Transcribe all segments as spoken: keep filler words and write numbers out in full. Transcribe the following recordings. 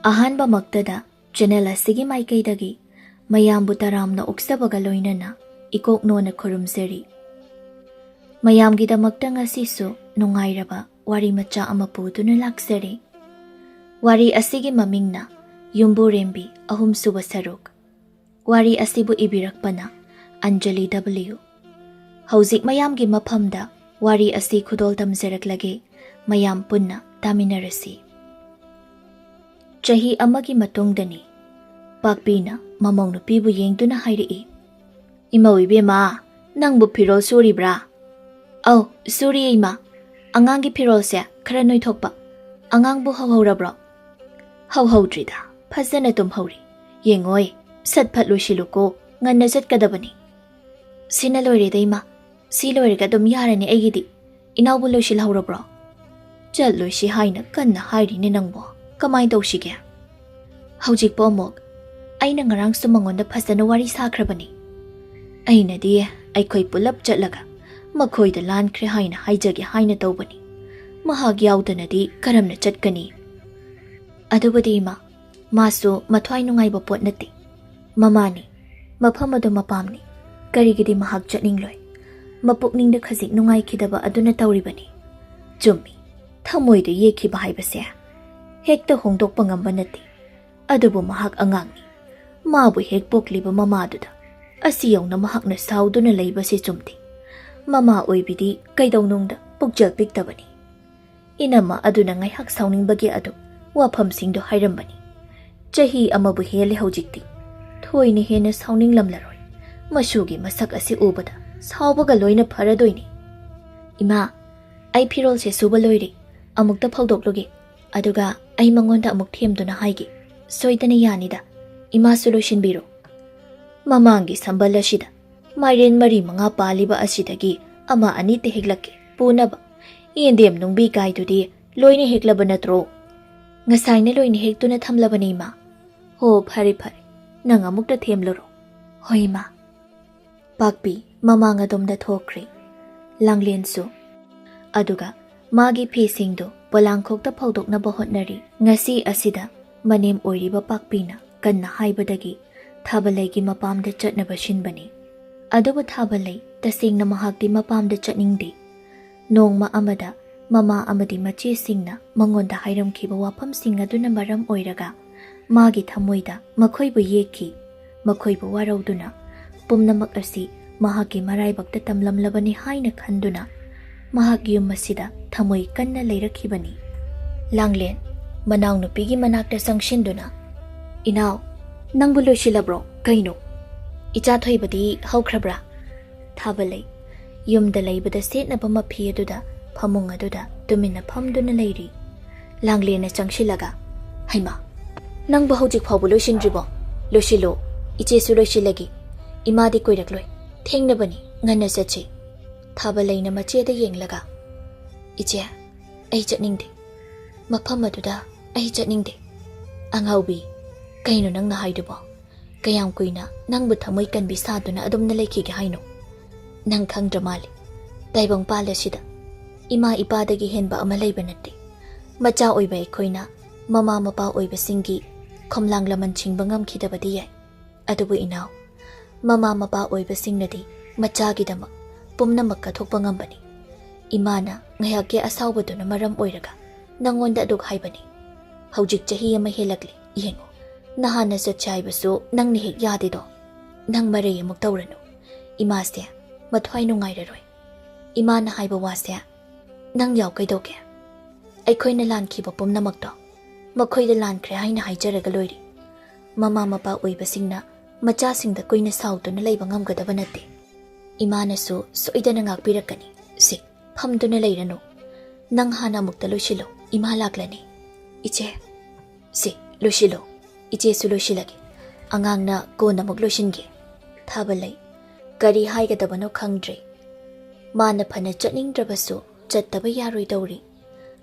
ꯑꯍꯥꯟꯕꯃꯛꯇꯗ channel ꯑꯁꯤꯒꯤ ꯃꯥꯏꯀꯩꯗꯒꯤ ꯃꯌꯥꯝꯕꯨ ꯇꯔꯥꯝꯅ ꯑꯣꯛꯆꯕꯒ ꯂꯣꯏꯅꯅ ꯏꯀꯣꯛ ꯅꯣꯟꯅ ꯈꯨꯔꯨꯝꯖꯔꯤ꯫ ꯃꯌꯥꯝꯒꯤꯗꯃꯛꯇ ꯉꯁꯤꯁꯨ ꯅꯨꯡꯉꯥꯏꯔꯕ ꯋꯥꯔꯤ ꯃꯆꯥ ꯑꯃ ꯄꯨꯗꯨꯅ ꯂꯥꯛꯆꯔꯤ꯫ ꯋꯥꯔꯤ ꯑꯁꯤꯒꯤ ꯃꯃꯤꯡꯅ ꯌꯨꯝꯕꯨꯔꯦꯝꯕꯤ, ꯑꯍꯨꯝꯁꯨꯕ ꯁꯔꯨꯛ꯫ ꯋꯥꯔꯤ ꯑꯁꯤꯕꯨ ꯏꯕꯤꯔꯛꯄꯅ ꯑꯟꯖꯂꯤ ꯗꯕ꯭ꯂꯤꯎ꯫ ꯍꯧꯖꯤꯛ ꯃꯌꯥꯝꯒꯤ ꯃꯐꯝꯗ ꯋꯥꯔꯤ ꯑꯁꯤ ꯈꯨꯗꯣꯜ ꯇꯝꯖꯔꯛꯂꯒꯦ, ꯃꯌꯥꯝ ꯄꯨꯟꯅ ꯇꯥꯃꯤꯟꯅꯔꯁꯤ꯫ ꯆꯍꯤ ꯑꯃꯒꯤ ꯃꯇꯨꯡꯗꯅꯤ꯫ ꯄꯥꯛꯄꯤꯅ ꯃꯃꯧ ꯅꯨꯄꯤꯕꯨ ꯌꯦꯡꯗꯨꯅ ꯍꯥꯏꯔꯛꯏ, "ꯏꯃꯧ ꯏꯕꯦꯝꯃ, ꯅꯪꯕꯨ ꯐꯤꯔꯣꯜ ꯁꯨꯔꯤꯕ꯭ꯔꯥ?" "ꯑꯧ, ꯁꯨꯔꯤꯌꯦ ꯏꯃꯥ꯫ ꯑꯉꯥꯡꯒꯤ ꯐꯤꯔꯣꯜꯁꯦ ꯈꯔ ꯅꯣꯏꯊꯣꯛꯄ꯫ ꯑꯉꯥꯡꯕꯨ ꯍꯧꯍꯧꯔꯕ꯭ꯔꯣ?" "ꯍꯧꯍꯧꯗ꯭ꯔꯤꯗ, ꯐꯖꯅ ꯇꯨꯝꯍꯧꯔꯤ꯫ ꯌꯦꯡꯉꯣꯏ, ꯁꯠ ꯐꯠ ꯂꯣꯏꯁꯤꯜꯂꯨꯀꯣ, ꯉꯟꯅ ꯆꯠꯀꯗꯕꯅꯤ꯫" "ꯁꯤꯅ ꯂꯣꯏꯔꯦꯗ ꯏꯃꯥ, ꯁꯤ ꯂꯣꯏꯔꯒ ꯑꯗꯨꯝ ꯌꯥꯔꯅꯤ ꯑꯩꯒꯤꯗꯤ꯫ ꯏꯅꯥꯎꯕꯨ ꯂꯣꯏꯁꯤꯜꯍꯧꯔꯕ꯭ꯔꯣ?" "ꯆꯠꯂꯣꯏꯁꯤ ꯍꯥꯏꯅ ꯀꯟꯅ ꯍꯥꯏꯔꯤꯅꯦ ꯅꯪꯕꯣ, ꯀꯃꯥꯏ ꯇꯧꯁꯤꯒꯦ?" "ꯍꯧꯖꯤꯛꯄꯨ ꯑꯃꯨꯛ? ꯑꯩꯅ ꯉꯔꯥꯡꯁꯨ ꯃꯉꯣꯟꯗ ꯐꯖꯅ ꯋꯥꯔꯤ ꯁꯥꯈ꯭ꯔꯕꯅꯤ꯫ ꯑꯩꯅꯗꯤ ꯑꯩꯈꯣꯏ ꯄꯨꯂꯞ ꯆꯠꯂꯒ ꯃꯈꯣꯏꯗ ꯂꯥꯟꯈ꯭ꯔꯦ ꯍꯥꯏꯅ ꯍꯥꯏꯖꯒꯦ ꯍꯥꯏꯅ ꯇꯧꯕꯅꯤ꯫ ꯃꯍꯥꯛ ꯌꯥꯎꯗꯅꯗꯤ ꯀꯔꯝꯅ ꯆꯠꯀꯅꯤ?" "ꯑꯗꯨꯕꯨꯗꯤ ꯏꯃꯥ, ꯃꯥꯁꯨ ꯃꯊ꯭ꯋꯥꯏ ꯅꯨꯡꯉꯥꯏꯕ ꯄꯣꯠ ꯅꯠꯇꯦ꯫ ꯃꯃꯥꯅꯤ, ꯃꯐꯝ ꯑꯗꯨ ꯃꯄꯥꯝꯅꯤ꯫ ꯀꯔꯤꯒꯤꯗꯤ ꯃꯍꯥꯛ ꯆꯠꯅꯤꯡꯂꯣꯏ? ꯃꯄꯨꯛꯅꯤꯡꯗ ꯈꯖꯤꯛ ꯅꯨꯡꯉꯥꯏꯈꯤꯗꯕ ꯑꯗꯨꯅ ꯇꯧꯔꯤꯕꯅꯤ꯫" "ꯆꯨꯝꯃꯤ, ꯊꯃꯣꯏꯗ ꯌꯦꯛꯈꯤꯕ ꯍꯥꯏꯕꯁꯦ ꯍꯦꯛꯇ ꯍꯣꯡꯗꯣꯛꯄ ꯉꯝꯕ ꯅꯠꯇꯦ꯫ ꯑꯗꯨꯕꯨ ꯃꯍꯥꯛ ꯑꯉꯥꯡꯅꯤ꯫ ꯃꯥꯕꯨ ꯍꯦꯛ ꯄꯣꯛꯂꯤꯕ ꯃꯃꯥꯗꯨꯗ ꯑꯁꯤ ꯌꯧꯅ ꯃꯍꯥꯛꯅ ꯁꯥꯎꯗꯨꯅ ꯂꯩꯕꯁꯤ ꯆꯨꯝꯗꯦ꯫ ꯃꯃꯥ ꯑꯣꯏꯕꯤꯗꯤ ꯀꯩꯗꯧꯅꯨꯡꯗ ꯄꯨꯛꯆꯦꯜ ꯄꯤꯛꯇꯕꯅꯤ꯫" ꯏꯅꯝꯃ ꯑꯗꯨꯅ ꯉꯥꯏꯍꯥꯛ ꯁꯥꯎꯅꯤꯡꯕꯒꯤ ꯑꯗꯨ ꯋꯥꯐꯝꯁꯤꯡꯗꯨ ꯍꯥꯏꯔꯝꯕꯅꯤ꯫ "ꯆꯍꯤ ꯑꯃꯕꯨ ꯍꯦꯜꯂꯦ ꯍꯧꯖꯤꯛꯇꯤ꯫ ꯊꯣꯏꯅ ꯍꯦꯟꯅ ꯁꯥꯎꯅꯤꯡꯂꯝꯂꯔꯣꯏ꯫ ꯃꯁꯨꯒꯤ ꯃꯁꯛ ꯑꯁꯤ ꯎꯕꯗ ꯁꯥꯎꯕꯒ ꯂꯣꯏꯅ ꯐꯔꯗꯣꯏꯅꯤ꯫" "ꯏꯃꯥ, ꯑꯩ ꯐꯤꯔꯣꯜꯁꯦ ꯁꯨꯕ ꯂꯣꯏꯔꯦ꯫ ꯑꯃꯨꯛꯇ ꯐꯧꯗꯣꯛꯂꯨꯒꯦ꯫ ꯑꯗꯨꯒ ꯑꯩ ꯃꯉꯣꯟꯗ ꯑꯃꯨꯛ ꯊꯦꯝꯗꯨꯅ ꯍꯥꯏꯒꯦ꯫ ꯁꯣꯏꯗꯅ ꯌꯥꯅꯤꯗ꯫ ꯏꯃꯥꯁꯨ ꯂꯣꯏꯁꯤꯟꯕꯤꯔꯣ꯫" "ꯃꯃꯥꯡꯒꯤ ꯁꯝꯕꯜ ꯑꯁꯤꯗ ꯃꯥꯏꯔꯦꯟ ꯃꯔꯤ ꯃꯉꯥ ꯄꯥꯜꯂꯤꯕ ꯑꯁꯤꯗꯒꯤ ꯑꯃ ꯑꯅꯤꯇ ꯍꯦꯛꯂꯛꯀꯦ ꯄꯨꯅꯕ꯫ ꯌꯦꯟꯗꯦꯝ ꯅꯨꯡꯕꯤ ꯀꯥꯏꯗꯨꯗꯤ ꯂꯣꯏꯅ ꯍꯦꯛꯂꯕ ꯅꯠꯇ꯭ꯔꯣ?" "ꯉꯁꯥꯏꯅ ꯂꯣꯏꯅ ꯍꯦꯛꯇꯨꯅ ꯊꯝꯂꯕꯅꯤ ꯏꯃꯥ꯫" "ꯍꯣ, ꯐꯔꯦ ꯐꯔꯦ, ꯅꯪ ꯑꯃꯨꯛꯇ ꯊꯦꯝꯂꯨꯔꯣ꯫" "ꯍꯣꯏ ꯏꯃꯥ꯫" ꯄꯥꯛꯄꯤ ꯃꯃꯥꯡ ꯑꯗꯣꯝꯗ ꯊꯣꯛꯈ꯭ꯔꯦ꯫ ꯂꯥꯡꯂꯦꯟꯁꯨ꯫ ꯑꯗꯨꯒ ꯃꯥꯒꯤ ꯐꯤꯁꯤꯡꯗꯨ ꯄꯣꯂꯥꯡꯈꯣꯛꯇ ꯐꯧꯗꯣꯛꯅꯕ ꯍꯣꯠꯅꯔꯤ꯫ ꯉꯁꯤ ꯑꯁꯤꯗ ꯃꯅꯦꯝ ꯑꯣꯏꯔꯤꯕ ꯄꯥꯛꯄꯤꯅ ꯀꯟꯅ ꯍꯥꯏꯕꯗꯒꯤ ꯊꯥꯕꯂꯩꯒꯤ ꯃꯄꯥꯝꯗ ꯆꯠꯅꯕ ꯁꯤꯟꯕꯅꯤ꯫ ꯑꯗꯨꯕꯨ ꯊꯥꯕꯂꯩ ꯇꯁꯦꯡꯅ ꯃꯍꯥꯛꯇꯤ ꯃꯄꯥꯝꯗ ꯆꯠꯅꯤꯡꯗꯦ꯫ ꯅꯣꯡꯃ ꯑꯃꯗ ꯃꯃꯥ ꯑꯃꯗꯤ ꯃꯆꯦꯁꯤꯡꯅ ꯃꯉꯣꯟꯗ ꯍꯥꯏꯔꯝꯈꯤꯕ ꯋꯥꯐꯝꯁꯤꯡ ꯑꯗꯨꯅ ꯃꯔꯝ ꯑꯣꯏꯔꯒ ꯃꯥꯒꯤ ꯊꯃꯣꯏꯗ ꯃꯈꯣꯏꯕꯨ ꯌꯦꯛꯈꯤ꯫ ꯃꯈꯣꯏꯕꯨ ꯋꯥꯔꯧꯗꯨꯅ ꯄꯨꯝꯅꯃꯛ ꯑꯁꯤ ꯃꯍꯥꯛꯀꯤ ꯃꯔꯥꯏꯕꯛꯇ ꯇꯝꯂꯝꯂꯕꯅꯤ ꯍꯥꯏꯅ ꯈꯟꯗꯨꯅ ꯃꯍꯥꯛ ꯌꯨꯝ ꯑꯁꯤꯗ ꯊꯃꯣꯏ ꯀꯟꯅ ꯂꯩꯔꯛꯈꯤꯕꯅꯤ꯫ ꯂꯥꯡꯂꯦꯟ ꯃꯅꯥꯎꯅꯨꯄꯤꯒꯤ ꯃꯅꯥꯛꯇ ꯆꯪꯁꯤꯟꯗꯨꯅ, "ꯏꯅꯥꯎ, ꯅꯪꯕꯨ ꯂꯣꯏꯁꯤꯜꯂꯕ꯭ꯔꯣ? ꯀꯩꯅꯣ? ꯏꯆꯥ ꯊꯣꯏꯕꯗꯤ ꯍꯧꯈ꯭ꯔꯕ꯭ꯔꯥ?" ꯊꯥꯕꯂꯩ ꯌꯨꯝꯗ ꯂꯩꯕꯗ ꯁꯦꯠꯅꯕ ꯃꯐꯤ ꯑꯗꯨꯗ ꯐꯃꯨꯡ ꯑꯗꯨꯗ ꯇꯨꯃꯤꯟꯅ ꯐꯝꯗꯨꯅ ꯂꯩꯔꯤ꯫ ꯂꯥꯡꯂꯦꯟꯅ ꯆꯪꯁꯤꯜꯂꯒ, "ꯍꯩꯃꯥ, ꯅꯪꯕꯨ ꯍꯧꯖꯤꯛ ꯐꯥꯎꯕ ꯂꯣꯏꯁꯤꯟꯗ꯭ꯔꯤꯕꯣ? ꯂꯣꯏꯁꯤꯜꯂꯣ, ꯏꯆꯦꯁꯨ ꯂꯣꯏꯁꯤꯜꯂꯒꯦ꯫ ꯏꯃꯥꯗꯤ ꯀꯨꯏꯔꯛꯂꯣꯏ, ꯊꯦꯡꯅꯕꯅꯤ, ꯉꯟꯅ ꯆꯠꯁꯤ꯫" ꯊꯥꯕꯂꯩꯅ ꯃꯆꯦꯗ ꯌꯦꯡꯂꯒ, "ꯏꯆꯦ, ꯑꯩ ꯆꯠꯅꯤꯡꯗꯦ꯫ ꯃꯐꯝ ꯑꯗꯨꯗ ꯑꯩ ꯆꯠꯅꯤꯡꯗꯦ꯫" "ꯑꯉꯥꯎꯕꯤ, ꯀꯩꯅꯣ ꯅꯪꯅ ꯍꯥꯏꯗꯨꯕꯣ? ꯀꯌꯥꯝ ꯀꯨꯏꯅ ꯅꯪꯕꯨ ꯊꯃꯣꯏ ꯀꯟꯕꯤ ꯁꯥꯗꯨꯅ ꯑꯗꯨꯝꯅ ꯂꯩꯈꯤꯒꯦ ꯍꯥꯏꯅꯣ? ꯅꯪ ꯈꯪꯗ꯭ꯔ ꯃꯥꯜꯂꯦ, ꯇꯥꯏꯕꯪꯄꯥꯜ ꯑꯁꯤꯗ ꯏꯃꯥ ꯏꯄꯥꯗꯒꯤ ꯍꯦꯟꯕ ꯑꯃ ꯂꯩꯕ ꯅꯠꯇꯦ꯫ ꯃꯆꯥ ꯑꯣꯏꯕ ꯑꯩꯈꯣꯏꯅ ꯃꯃꯥ ꯃꯄꯥ ꯑꯣꯏꯕꯁꯤꯡꯒꯤ ꯈꯣꯝꯂꯥꯡ ꯂꯃꯟ ꯁꯤꯡꯕ ꯉꯝꯈꯤꯗꯕꯗꯤ ꯌꯥꯏ, ꯑꯗꯨꯕꯨ ꯏꯅꯥꯎ, ꯃꯃꯥ ꯃꯄꯥ ꯑꯣꯏꯕꯁꯤꯡꯅꯗꯤ ꯃꯆꯥꯒꯤꯗꯃꯛ ꯄꯨꯝꯅꯃꯛ ꯀꯠꯊꯣꯛꯄ ꯉꯝꯕꯅꯤ꯫ ꯏꯃꯥꯅ ꯉꯥꯏꯍꯥꯛꯀꯤ ꯑꯁꯥꯎꯕꯗꯨꯅ ꯃꯔꯝ ꯑꯣꯏꯔꯒ ꯅꯪꯉꯣꯟꯗ ꯑꯗꯨꯛ ꯍꯥꯏꯕꯅꯤ꯫ ꯍꯧꯖꯤꯛ ꯆꯍꯤ ꯑꯃ ꯍꯦꯜꯂꯛꯂꯤ, ꯌꯦꯡꯉꯨ, ꯅꯍꯥꯟꯅ ꯆꯠꯁꯦ ꯍꯥꯏꯕꯁꯨ ꯅꯪꯅ ꯍꯦꯛ ꯌꯥꯗꯦꯗꯣ꯫ ꯅꯪ ꯃꯔꯩ ꯑꯃꯨꯛ ꯇꯧꯔꯅꯨ꯫ ꯏꯃꯥꯁꯦ ꯃꯊ꯭ꯋꯥꯏ ꯅꯨꯡꯉꯥꯏꯔꯔꯣꯏ꯫ ꯏꯃꯥꯅ ꯍꯥꯏꯕ ꯋꯥꯁꯦ ꯅꯪ ꯌꯥꯎ ꯀꯩꯗꯧꯒꯦ? ꯑꯩꯈꯣꯏꯅ ꯂꯥꯟꯈꯤꯕ ꯄꯨꯝꯅꯃꯛꯇꯣ ꯃꯈꯣꯏꯗ ꯂꯥꯟꯈ꯭ꯔꯦ ꯍꯥꯏꯅ ꯍꯥꯏꯖꯔꯒ ꯂꯣꯏꯔꯦ꯫ ꯃꯃꯥ ꯃꯄꯥ ꯑꯣꯏꯕꯁꯤꯡꯅ ꯃꯆꯥꯁꯤꯡꯗ ꯀꯨꯏꯅ ꯁꯥꯎꯗꯨꯅ ꯂꯩꯕ ꯉꯝꯒꯗꯕ ꯅꯠꯇꯦ꯫ ꯏꯃꯥꯅꯁꯨ ꯁꯣꯏꯗꯅ ꯉꯥꯛꯄꯤꯔꯛꯀꯅꯤ꯫ ꯁꯤ, ꯐꯝꯗꯨꯅ ꯂꯩꯔꯅꯨ꯫ ꯅꯪ ꯍꯥꯟꯅ ꯑꯃꯨꯛꯇ ꯂꯣꯏꯁꯤꯜꯂꯣ, ꯏꯃꯥ ꯂꯥꯛꯂꯅꯤ꯫" "ꯏꯆꯦ꯫" "ꯁꯤ, ꯂꯣꯏꯁꯤꯜꯂꯣ, ꯏꯆꯦꯁꯨ ꯂꯣꯏꯁꯤꯜꯂꯒꯦ꯫ ꯑꯉꯥꯡꯅ ꯀꯣꯟꯅ ꯑꯃꯨꯛ ꯂꯣꯏꯁꯤꯟꯒꯦ꯫" ꯊꯥꯕꯂꯩ ꯀꯔꯤ ꯍꯥꯏꯒꯗꯕꯅꯣ ꯈꯪꯗ꯭ꯔꯦ꯫ ꯃꯥꯅ ꯐꯅ ꯆꯠꯅꯤꯡꯗ꯭ꯔꯕꯁꯨ ꯆꯠꯇꯕ ꯌꯥꯔꯣꯏꯗꯧꯔꯤ꯫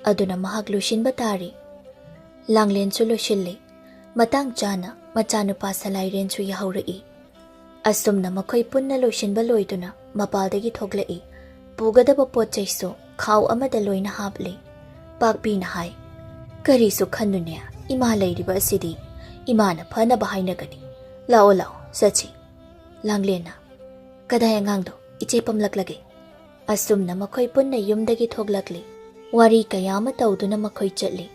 ꯑꯗꯨꯅ ꯃꯍꯥꯛ ꯂꯣꯏꯁꯤꯟꯕ ꯇꯥꯔꯦ꯫ ꯂꯥꯡꯂꯦꯟꯁꯨ ꯂꯣꯏꯁꯤꯜꯂꯦ꯫ ꯃꯇꯥꯡ ꯆꯥꯅ ꯃꯆꯥꯅꯨꯄꯥ ꯁꯂꯥꯏꯔꯦꯟꯁꯨ ꯌꯥꯍꯧꯔꯛꯏ꯫ ꯑꯁꯨꯝꯅ ꯃꯈꯣꯏ ꯄꯨꯟꯅ ꯂꯣꯏꯁꯤꯟꯕ ꯂꯣꯏꯗꯨꯅ ꯃꯄꯥꯜꯗꯒꯤ ꯊꯣꯛꯂꯛꯏ꯫ ꯄꯨꯒꯗꯕ ꯄꯣꯠ ꯆꯩꯁꯨ ꯈꯥꯎ ꯑꯃꯗ ꯂꯣꯏꯅ ꯍꯥꯞꯂꯤ꯫ ꯄꯥꯛꯄꯤꯅ ꯍꯥꯏ, "ꯀꯔꯤꯁꯨ ꯈꯟꯅꯨꯅꯦ, ꯏꯃꯥ ꯂꯩꯔꯤꯕ ꯑꯁꯤꯗꯤ ꯏꯃꯥꯅ ꯐꯅꯕ ꯍꯥꯏꯅꯒꯅꯤ꯫ ꯂꯥꯛꯑꯣ, ꯂꯥꯛꯑꯣ, ꯆꯠꯁꯤ꯫ ꯂꯥꯡꯂꯦꯟꯅ, "ꯀꯗꯥꯏ ꯑꯉꯥꯡꯗꯣ? ꯏꯆꯦ ꯄꯝꯂꯛꯂꯒꯦ꯫" ꯑꯁꯨꯝꯅ ꯃꯈꯣꯏ ꯄꯨꯟꯅ ꯌꯨꯝꯗꯒꯤ ꯊꯣꯛꯂꯛꯂꯤ꯫ ꯋꯥꯔꯤ ꯀꯌꯥ ꯑꯃ ꯇꯧꯗꯨꯅ ꯃꯈꯣꯏ ꯆꯠꯂꯤ꯫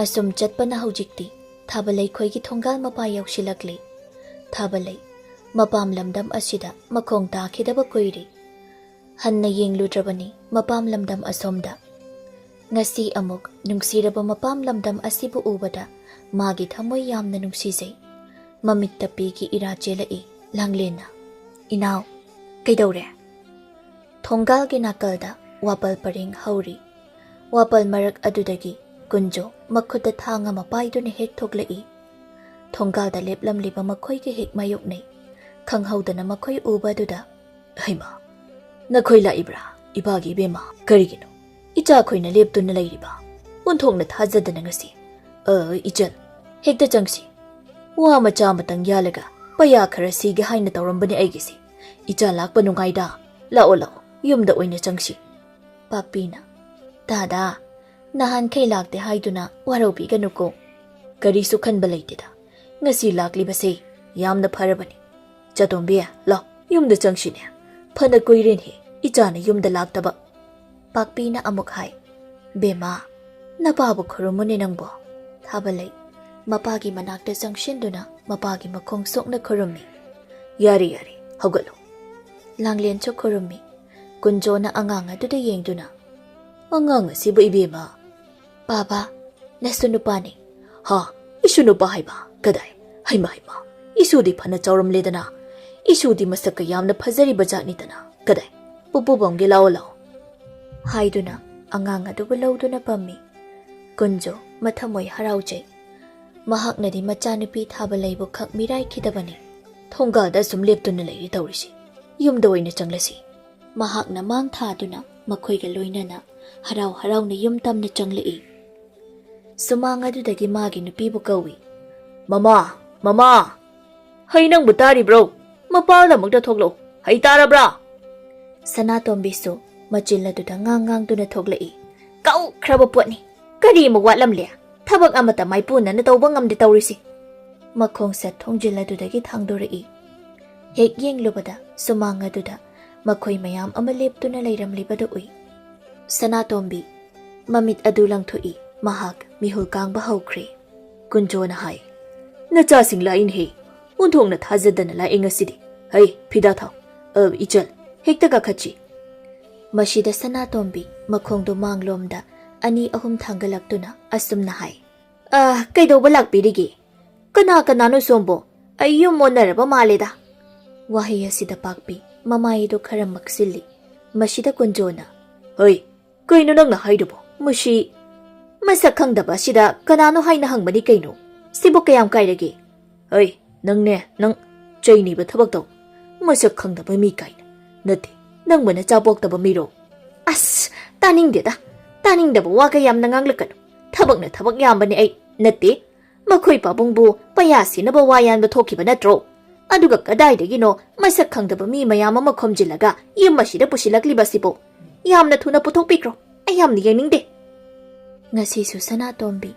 ꯑꯁꯨꯝ ꯆꯠꯄꯅ ꯍꯧꯖꯤꯛꯇꯤ ꯊꯥꯕꯂꯩ ꯈꯣꯏꯒꯤ ꯊꯣꯡꯒꯥꯜ ꯃꯄꯥ ꯌꯧꯁꯤꯜꯂꯛꯂꯤ꯫ ꯊꯥꯕꯂꯩ, ꯃꯄꯥꯝ ꯂꯝꯗꯝ ꯑꯁꯤꯗ ꯃꯈꯣꯡ ꯇꯥꯈꯤꯗꯕ ꯀꯨꯏꯔꯦ꯫ ꯍꯟꯅ ꯌꯦꯡꯂꯨꯗ꯭ꯔꯕꯅꯤ ꯃꯄꯥꯝ ꯂꯝꯗꯝ ꯑꯁꯣꯝꯗ꯫ ꯉꯁꯤ ꯑꯃꯨꯛ ꯅꯨꯡꯁꯤꯔꯕ ꯃꯄꯥꯝ ꯂꯝꯗꯝ ꯑꯁꯤꯕꯨ ꯎꯕꯗ ꯃꯥꯒꯤ ꯊꯃꯣꯏ ꯌꯥꯝꯅ ꯅꯨꯡꯁꯤꯖꯩ꯫ ꯃꯃꯤꯠꯇ ꯄꯤꯒꯤ ꯏꯔꯥ ꯆꯦꯜꯂꯛꯏ ꯂꯥꯡꯂꯦꯟꯅ꯫ "ꯏꯅꯥꯎ, ꯀꯩꯗꯧꯔꯦ?" ꯊꯣꯡꯒꯥꯜꯒꯤ ꯅꯥꯀꯜꯗ ꯋꯥꯄꯜ ꯄꯔꯦꯡ ꯍꯧꯔꯤ꯫ ꯋꯥꯄꯜ ꯃꯔꯛ ꯑꯗꯨꯗꯒꯤ ꯀꯨꯟꯖꯣ ꯃꯈꯨꯠꯇ ꯊꯥꯡ ꯑꯃ ꯄꯥꯏꯗꯨꯅ ꯍꯦꯛ ꯊꯣꯛꯂꯛꯏ꯫ ꯊꯣꯡꯒꯥꯜꯗ ꯂꯦꯞꯂꯝꯂꯤꯕ ꯃꯈꯣꯏꯒ ꯍꯦꯛ ꯃꯥꯌꯣꯛꯅꯩ꯫ ꯈꯪꯍꯧꯗꯅ ꯃꯈꯣꯏ ꯎꯕ ꯑꯗꯨꯗ, "ꯍꯩꯃꯥ, ꯅꯈꯣꯏ ꯂꯥꯛꯏꯕ꯭ꯔꯥ? ꯏꯄꯥꯒꯤ ꯏꯕꯦꯝꯃ, ꯀꯔꯤꯒꯤꯅꯣ ꯏꯆꯥꯈꯣꯏꯅ ꯂꯦꯞꯇꯨꯅ ꯂꯩꯔꯤꯕ? ꯑꯣꯟꯊꯣꯛꯅ ꯊꯥꯖꯗꯅ ꯉꯁꯤ꯫ ꯑ, ꯏꯆꯟ, ꯍꯦꯛꯇ ꯆꯪꯁꯤ꯫ ꯋꯥ ꯃꯆꯥ ꯑꯃꯇꯪ ꯌꯥꯜꯂꯒ ꯄꯩꯌꯥ ꯈꯔ ꯁꯤꯒꯦ ꯍꯥꯏꯅ ꯇꯧꯔꯝꯕꯅꯤ ꯑꯩꯒꯤꯁꯦ꯫ ꯏꯆꯥ ꯂꯥꯛꯄ ꯅꯨꯡꯉꯥꯏꯗ꯫ ꯂꯥꯛꯑꯣ, ꯂꯥꯛꯑꯣ, ꯌꯨꯝꯗ ꯑꯣꯏꯅ ꯆꯪꯁꯤ꯫" ꯄꯥꯛꯄꯤꯅ, "ꯗꯥꯗꯥ, ꯅꯍꯥꯟꯈꯩ ꯂꯥꯛꯇꯦ ꯍꯥꯏꯗꯨꯅ ꯋꯥꯔꯧꯕꯤꯒꯅꯨꯀꯣ꯫ ꯀꯔꯤꯁꯨ ꯈꯟꯕ ꯂꯩꯇꯦꯗ꯫ ꯉꯁꯤ ꯂꯥꯛꯂꯤꯕꯁꯦ ꯌꯥꯝꯅ ꯐꯔꯕꯅꯤ꯫ ꯆꯇꯣꯝꯕꯤ, ꯂꯥꯎ, ꯌꯨꯝꯗ ꯆꯪꯁꯤꯅꯦ꯫ ꯐꯅ ꯀꯨꯏꯔꯦꯅꯦ ꯏꯆꯥꯅ ꯌꯨꯝꯗ ꯂꯥꯛꯇꯕ꯫" ꯄꯥꯛꯄꯤꯅ ꯑꯃꯨꯛ ꯍꯥꯏ, "ꯕꯦꯝꯃ, ꯅꯄꯥꯕꯨ ꯈꯨꯔꯨꯝꯃꯨꯅꯦ ꯅꯪꯕꯣ꯫" ꯊꯥꯕꯂꯩ ꯃꯄꯥꯒꯤ ꯃꯅꯥꯛꯇ ꯆꯪꯁꯤꯟꯗꯨꯅ ꯃꯄꯥꯒꯤ ꯃꯈꯣꯡ ꯁꯣꯛꯅ ꯈꯨꯔꯨꯝꯃꯤ꯫ "ꯌꯥꯔꯦ, ꯌꯥꯔꯦ, ꯍꯧꯒꯠꯂꯣ꯫" ꯂꯥꯡꯂꯦꯟꯁꯨ ꯈꯨꯔꯨꯝꯃꯤ꯫ ꯀꯨꯟꯖꯣꯅ ꯑꯉꯥꯡ ꯑꯗꯨꯗ ꯌꯦꯡꯗꯨꯅ, "ꯑꯉꯥꯡ ꯑꯁꯤꯕꯨ ꯏꯕꯦꯝꯃ?" "ꯕꯥꯕꯥ, ꯅꯁꯨ ꯅꯨꯄꯥꯅꯤ꯫" "ꯍꯥ? ꯏꯁꯨ ꯅꯨꯄꯥ ꯍꯥꯏꯕ? ꯀꯗꯥꯏ? ꯍꯩꯃ, ꯍꯩꯃ, ꯏꯁꯨꯗꯤ ꯐꯅ ꯆꯥꯎꯔꯝꯂꯦꯗꯅ꯫ ꯏꯁꯨꯗꯤ ꯃꯁꯛꯀ ꯌꯥꯝꯅ ꯐꯖꯔꯤꯕ ꯖꯥꯠꯅꯤꯗꯅ꯫ ꯀꯗꯥꯏ? ꯄꯨꯄꯨ ꯄꯝꯒꯦ, ꯂꯥꯛꯑꯣ, ꯂꯥꯛꯑꯣ꯫" ꯍꯥꯏꯗꯨꯅ ꯑꯉꯥꯡ ꯑꯗꯨꯕꯨ ꯂꯧꯗꯨꯅ ꯄꯝꯃꯤ꯫ ꯀꯨꯟꯖꯣ ꯃꯊꯃꯣꯏ ꯍꯔꯥꯎꯖꯩ꯫ ꯃꯍꯥꯛꯅꯗꯤ ꯃꯆꯥꯅꯨꯄꯤ ꯊꯥꯕꯂꯩꯕꯨ ꯈꯛ ꯃꯤꯔꯥꯏꯈꯤꯗꯕꯅꯤ꯫ "ꯊꯣꯡꯒꯥꯜꯗ ꯑꯁꯨꯝ ꯂꯦꯞꯇꯨꯅ ꯂꯩꯔꯤ ꯇꯧꯔꯤꯁꯤ꯫ ꯌꯨꯝꯗ ꯑꯣꯏꯅ ꯆꯪꯂꯁꯤ꯫" ꯃꯍꯥꯛꯅ ꯃꯥꯡ ꯊꯥꯗꯨꯅ ꯃꯈꯣꯏꯒ ꯂꯣꯏꯅꯅ ꯍꯔꯥꯎ ꯍꯔꯥꯎꯅ ꯌꯨꯝ ꯇꯝꯅ ꯆꯪꯂꯛꯏ꯫ ꯁꯨꯃꯥꯡ ꯑꯗꯨꯗꯒꯤ ꯃꯥꯒꯤ ꯅꯨꯄꯤꯕꯨ ꯀꯧꯏ꯫ "ꯃꯃꯥ! ꯃꯃꯥ! ꯍꯩ, ꯅꯪꯕꯨ ꯇꯥꯔꯤꯕ꯭ꯔꯣ? ꯃꯄꯥꯜꯗ ꯑꯃꯨꯛꯇ ꯊꯣꯛꯂꯛꯎ꯫ ꯍꯩ ꯇꯥꯔꯕ꯭ꯔꯥ?" ꯁꯅꯥꯇꯣꯝꯕꯤꯁꯨ ꯃꯆꯤꯜ ꯑꯗꯨꯗ ꯉꯥꯡ ꯉꯥꯡꯗꯨꯅ ꯊꯣꯛꯂꯛꯏ꯫ "ꯀꯧꯈ꯭ꯔꯕ ꯄꯣꯠꯅꯤ꯫ ꯀꯔꯤ ꯑꯃ ꯋꯥꯠꯂꯝꯂꯦ? ꯊꯕꯛ ꯑꯃꯠꯇ ꯃꯥꯏꯄꯨꯅꯅ ꯇꯧꯕ ꯉꯝꯗꯦ ꯇꯧꯔꯤꯁꯤ꯫ ꯃꯈꯣꯡ ꯁꯠ ꯊꯣꯡꯖꯤꯜ ꯑꯗꯨꯗꯒꯤ ꯊꯥꯡꯗꯣꯔꯛꯏ꯫ ꯍꯦꯛ ꯌꯦꯡꯂꯨꯕꯗ ꯁꯨꯃꯥꯡ ꯑꯗꯨꯗ ꯃꯈꯣꯏ ꯃꯌꯥꯝ ꯑꯃ ꯂꯦꯞꯇꯨꯅ ꯂꯩꯔꯝꯂꯤꯕꯗꯨ ꯎꯏ꯫ ꯁꯅꯥꯇꯣꯝꯕꯤ ꯃꯃꯤꯠ ꯑꯗꯨ ꯂꯪꯊꯣꯛꯏ꯫ ꯃꯍꯥꯛ ꯃꯤꯍꯨꯜ ꯀꯥꯡꯕ ꯍꯧꯈ꯭ꯔꯦ꯫ ꯀꯨꯟꯖꯣꯅ ꯍꯥꯏ, "ꯅꯆꯥꯁꯤꯡ ꯂꯥꯛꯏꯅꯦꯍꯦ, ꯑꯣꯟꯊꯣꯛꯅ ꯊꯥꯖꯗꯅ ꯂꯥꯛꯑꯦ ꯉꯁꯤꯗꯤ꯫ ꯍꯩ, ꯐꯤꯗꯥ ꯊꯥꯎ꯫ ꯑ, ꯏꯆꯜ, ꯍꯦꯛꯇ ꯀꯥꯈꯠꯁꯤ꯫" ꯃꯁꯤꯗ ꯁꯅꯥꯇꯣꯝꯕꯤ ꯃꯈꯣꯡꯗꯣ ꯃꯥꯡꯂꯣꯝꯗ ꯑꯅꯤ ꯑꯍꯨꯝ ꯊꯥꯡꯒꯠꯂꯛꯇꯨꯅ ꯑꯁꯨꯝꯅ ꯍꯥꯏ, "ꯑ, ꯀꯩꯗꯧꯕ ꯂꯥꯛꯄꯤꯔꯤꯒꯦ? ꯀꯅꯥ ꯀꯅꯥꯅꯣ ꯁꯣꯝꯕꯣ? ꯑꯩ ꯌꯨꯝ ꯑꯣꯟꯅꯔꯕ ꯃꯥꯜꯂꯦꯗ꯫" ꯋꯥꯍꯩ ꯑꯁꯤꯗ ꯄꯥꯛꯄꯤ ꯃꯃꯥꯏ ꯑꯗꯨ ꯈꯔ ꯃꯛꯁꯤꯜꯂꯤ꯫ ꯃꯁꯤꯗ ꯀꯨꯟꯖꯣꯅ, "ꯍꯣꯏ, ꯀꯩꯅꯣ ꯅꯪꯅ ꯍꯥꯏꯗꯨꯕꯣ? ꯃꯁꯤ ꯃꯁꯛ ꯈꯪꯗꯕ ꯑꯁꯤꯗ ꯀꯅꯥꯅꯣ ꯍꯥꯏꯅ ꯍꯪꯕꯅꯤ ꯀꯩꯅꯣ? ꯁꯤꯕꯨ ꯀꯌꯥꯝ ꯀꯥꯏꯔꯒꯦ?" "ꯍꯩ, ꯅꯪꯅꯦ, ꯅꯪ ꯆꯩ ꯅꯤꯕ ꯊꯕꯛ ꯇꯧ꯫ ꯃꯁꯛ ꯈꯪꯗꯕ ꯃꯤ ꯀꯥꯏꯅ꯫ ꯅꯠꯇꯦ, ꯅꯪꯕꯨ ꯅꯆꯥ ꯄꯣꯛꯇꯕ ꯃꯤꯔꯣ?" "ꯑꯁ, ꯇꯥꯅꯤꯡꯗꯦꯗ꯫ ꯇꯥꯅꯤꯡꯗꯕ ꯋꯥꯒ ꯌꯥꯝꯅ ꯉꯥꯡꯂꯛꯀꯅꯨ꯫ ꯊꯕꯛꯅ ꯊꯕꯛ ꯌꯥꯝꯕꯅꯦ ꯑꯩ꯫ ꯅꯠꯇꯦ, ꯃꯈꯣꯏ ꯄꯥꯕꯨꯡꯕꯨ ꯄꯩꯌꯥ ꯁꯤꯅꯕ ꯋꯥ ꯌꯥꯟꯕ ꯊꯣꯛꯈꯤꯕ ꯅꯠꯇ꯭ꯔꯣ? ꯑꯗꯨꯒ ꯀꯗꯥꯏꯗꯒꯤꯅꯣ ꯃꯁꯛ ꯈꯪꯗꯕ ꯃꯤ ꯃꯌꯥꯝ ꯑꯃ ꯈꯣꯝꯖꯤꯜꯂꯒ ꯌꯨꯝ ꯑꯁꯤꯗ ꯄꯨꯁꯤꯜꯂꯛꯂꯤꯕꯁꯤꯕꯣ? ꯌꯥꯝꯅ ꯊꯨꯅ ꯄꯨꯊꯣꯛꯄꯤꯈ꯭ꯔꯣ꯫ ꯑꯩ ꯌꯥꯝꯅ ꯌꯦꯡꯅꯤꯡꯗꯦ꯫" ꯉꯁꯤꯁꯨ ꯁꯅꯥꯇꯣꯝꯕꯤ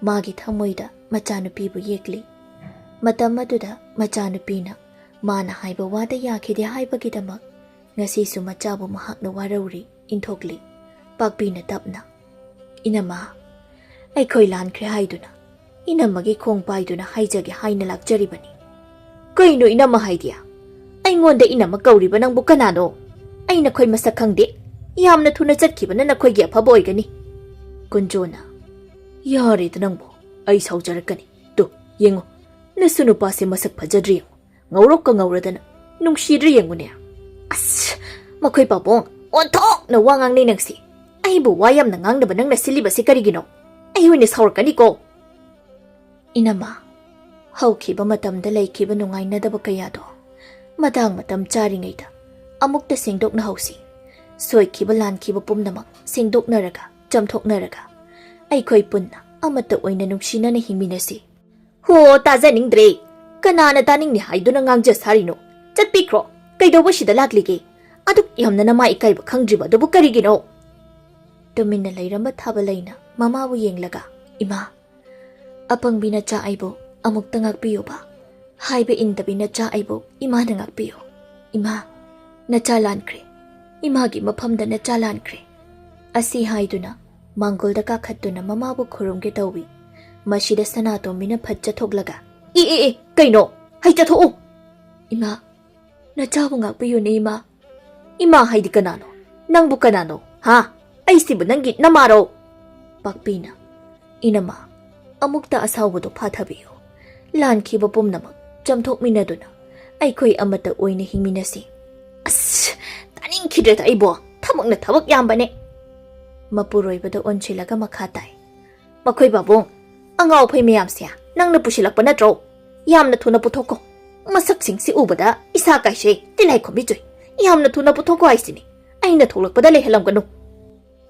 ꯃꯥꯒꯤ ꯊꯃꯣꯏꯗ ꯃꯆꯥꯅꯨꯄꯤꯕꯨ ꯌꯦꯛꯂꯤ꯫ ꯃꯇꯝ ꯑꯗꯨꯗ ꯃꯆꯥꯅꯨꯄꯤꯅ ꯃꯥꯅ ꯍꯥꯏꯕ ꯋꯥꯗ ꯌꯥꯈꯤꯗꯦ ꯍꯥꯏꯕꯒꯤꯗꯃꯛ ꯉꯁꯤꯁꯨ ꯃꯆꯥꯕꯨ ꯃꯍꯥꯛꯅ ꯋꯥꯔꯧꯔꯤ, ꯏꯟꯊꯣꯛꯂꯤ꯫ ꯄꯥꯛꯄꯤꯅ ꯇꯞꯅ, "ꯏꯅꯝꯃ, ꯑꯩꯈꯣꯏ ꯂꯥꯟꯈ꯭ꯔꯦ ꯍꯥꯏꯗꯨꯅ ꯏꯅꯝꯃꯒꯤ ꯈꯣꯡ ꯄꯥꯏꯗꯨꯅ ꯍꯥꯏꯖꯒꯦ ꯍꯥꯏꯅ ꯂꯥꯛꯆꯔꯤꯕꯅꯤ꯫" "ꯀꯩꯅꯣ ꯏꯅꯝꯃ ꯍꯥꯏꯗꯤ? ꯑꯩꯉꯣꯟꯗ ꯏꯅꯝꯃ ꯀꯧꯔꯤꯕ ꯅꯪꯕꯨ ꯀꯅꯥꯅꯣ? ꯑꯩ ꯅꯈꯣꯏ ꯃꯁꯛ ꯈꯪꯗꯦ꯫ ꯌꯥꯝꯅ ꯊꯨꯅ ꯆꯠꯈꯤꯕꯅ ꯅꯈꯣꯏꯒꯤ ꯑꯐꯕ ꯑꯣꯏꯒꯅꯤ꯫" ꯀꯨꯟꯖꯣꯅ, "ꯌꯥꯔꯦꯗ ꯅꯪꯕꯨ, ꯑꯩ ꯁꯥꯎꯖꯔꯛꯀꯅꯤ꯫ ꯇꯨ, ꯌꯦꯡꯉꯨ, ꯅꯁꯨ ꯅꯨꯄꯥꯁꯦ ꯃꯁꯛ ꯐꯖꯗ꯭ꯔꯤ ꯌꯦꯡꯉꯨ꯫ ꯉꯧꯔꯣꯛꯀ ꯉꯧꯔꯗꯅ꯫ ꯅꯨꯡꯁꯤꯗ꯭ꯔꯥ ꯌꯦꯡꯉꯨꯅꯦ꯫" "ꯑꯁ, ꯃꯈꯣꯏ ꯄꯥꯕꯨꯡ, ꯑꯣꯟꯊꯣꯛꯅ ꯋꯥ ꯉꯥꯡꯅꯩ ꯅꯪꯁꯤ꯫ ꯑꯩꯕꯨ ꯋꯥ ꯌꯥꯝꯅ ꯉꯥꯡꯅꯕ ꯅꯪꯅ ꯁꯤꯜꯂꯤꯕꯁꯤ ꯀꯔꯤꯒꯤꯅꯣ? ꯑꯩ ꯑꯣꯏꯅ ꯁꯥꯎꯔꯛꯀꯅꯤꯀꯣ꯫" "ꯏꯅꯝꯃ, ꯍꯧꯈꯤꯕ ꯃꯇꯝꯗ ꯂꯩꯈꯤꯕ ꯅꯨꯡꯉꯥꯏꯅꯗꯕ ꯀꯌꯥꯗꯣ ꯃꯇꯥꯡ ꯃꯇꯝ ꯆꯥꯔꯤꯉꯩꯗ ꯑꯃꯨꯛꯇ ꯁꯦꯡꯗꯣꯛꯅꯍꯧꯁꯤ꯫ ꯁꯣꯏꯈꯤꯕ ꯂꯥꯟꯈꯤꯕ ꯄꯨꯝꯅꯃꯛ ꯁꯦꯡꯗꯣꯛꯅꯔꯒ, ꯆꯥꯝꯊꯣꯛꯅꯔꯒ, ꯑꯩꯈꯣꯏ ꯄꯨꯟꯅ ꯑꯃꯠꯇ ꯑꯣꯏꯅ ꯅꯨꯡꯁꯤꯅꯅ ꯍꯤꯡꯃꯤꯟꯅꯁꯤ꯫" "ꯍꯣ, ꯇꯥꯖꯅꯤꯡꯗ꯭ꯔꯦ꯫ ꯀꯅꯥꯅ ꯇꯥꯅꯤꯡꯅꯤ ꯍꯥꯏꯗꯨꯅ ꯉꯥꯡꯖ ꯁꯥꯔꯤꯅꯣ? ꯆꯠꯄꯤꯈ꯭ꯔꯣ꯫ ꯀꯩꯗꯧꯕ ꯁꯤꯗ ꯂꯥꯛꯂꯤꯒꯦ? ꯑꯗꯨꯛ ꯌꯥꯝꯅ ꯅꯃꯥ ꯏꯀꯥꯏꯕ ꯈꯪꯗ꯭ꯔꯤꯕ ꯑꯗꯨꯕꯨ ꯀꯔꯤꯒꯤꯅꯣ?" ꯇꯨꯃꯤꯟꯅ ꯂꯩꯔꯝꯕ ꯊꯥꯕꯂꯩꯅ ꯃꯃꯥꯕꯨ ꯌꯦꯡꯂꯒ, "ꯏꯃꯥ, ꯑꯄꯪꯕꯤ ꯅꯆꯥ ꯑꯩꯕꯨ ꯑꯃꯨꯛꯇ ꯉꯥꯛꯄꯤꯌꯨꯕ꯫ ꯍꯥꯏꯕ ꯏꯟꯗꯕꯤ ꯅꯆꯥ ꯑꯩꯕꯨ ꯏꯃꯥꯅ ꯉꯥꯛꯄꯤꯌꯨ꯫ ꯏꯃꯥ, ꯅꯆꯥ ꯂꯥꯟꯈ꯭ꯔꯦ꯫ ꯏꯃꯥꯒꯤ ꯃꯐꯝꯗ ꯅꯆꯥ ꯂꯥꯟꯈ꯭ꯔꯦ"꯫ ꯑꯁꯤ ꯍꯥꯏꯗꯨꯅ ꯃꯥꯡꯒꯣꯜꯗ ꯀꯥꯈꯠꯇꯨꯅ ꯃꯃꯥꯕꯨ ꯈꯨꯔꯨꯝꯒꯦ ꯇꯧꯏ꯫ ꯃꯁꯤꯗ ꯁꯅꯥꯇꯣꯝꯕꯤꯅ ꯐꯠ ꯆꯠꯊꯣꯛꯂꯒ, "ꯑꯦ, ꯑꯦ, ꯑꯦ, ꯀꯩꯅꯣ? ꯍꯩ ꯆꯠꯊꯣꯛꯎ!" "ꯏꯃꯥ, ꯅꯆꯥꯕꯨ ꯉꯥꯛꯄꯤꯌꯨꯅꯦ ꯏꯃꯥ"꯫ "ꯏꯃꯥ ꯍꯥꯏꯗꯤ ꯀꯅꯥꯅꯣ? ꯅꯪꯕꯨ ꯀꯅꯥꯅꯣ, ꯍꯥ? ꯑꯩꯁꯤꯕꯨ ꯅꯪꯒꯤ ꯅꯃꯥꯔꯣ?" ꯄꯥꯛꯄꯤꯅ, "ꯏꯅꯃꯥ, ꯑꯃꯨꯛꯇ ꯑꯁꯥꯎꯕꯗꯣ ꯐꯥꯊꯕꯤꯌꯨ꯫ ꯂꯥꯟꯈꯤꯕ ꯄꯨꯝꯅꯃꯛ ꯆꯥꯝꯊꯣꯛꯃꯤꯟꯅꯗꯨꯅ ꯑꯩꯈꯣꯏ ꯑꯃꯠꯇ ꯑꯣꯏꯅ ꯍꯤꯡꯃꯤꯟꯅꯁꯤ"꯫ "ꯑꯁ, ꯇꯥꯅꯤꯡꯈꯤꯗ꯭ꯔꯦꯗ ꯑꯩꯕꯣ꯫ ꯊꯕꯛꯅ ꯊꯕꯛ ꯌꯥꯝꯕꯅꯦ"꯫ ꯃꯄꯨꯔꯣꯏꯕꯗ ꯑꯣꯟꯁꯤꯜꯂꯒ ꯃꯈꯥ ꯇꯥꯏ, "ꯃꯈꯣꯏ ꯄꯥꯕꯨꯡ, ꯑꯉꯥꯎ ꯑꯐꯩ ꯃꯌꯥꯝꯁꯦ ꯅꯪꯅ ꯄꯨꯁꯤꯜꯂꯛꯄ ꯅꯠꯇ꯭ꯔꯣ? ꯌꯥꯝꯅ ꯊꯨꯅ ꯄꯨꯊꯣꯛꯈꯣ꯫ ꯃꯁꯛꯁꯤꯡꯁꯤ ꯎꯕꯗ ꯏꯁꯥ ꯀꯥꯏꯁꯦ, ꯇꯤꯜꯍꯥꯏꯈꯣꯝꯕꯤ ꯆꯨꯏ꯫ ꯌꯥꯝꯅ ꯊꯨꯅ ꯄꯨꯊꯣꯛꯈꯣ ꯍꯥꯏꯁꯤꯅꯤ꯫ ꯑꯩꯅ ꯊꯣꯛꯂꯛꯄꯗ ꯂꯩꯍꯜꯂꯝꯒꯅꯨ"꯫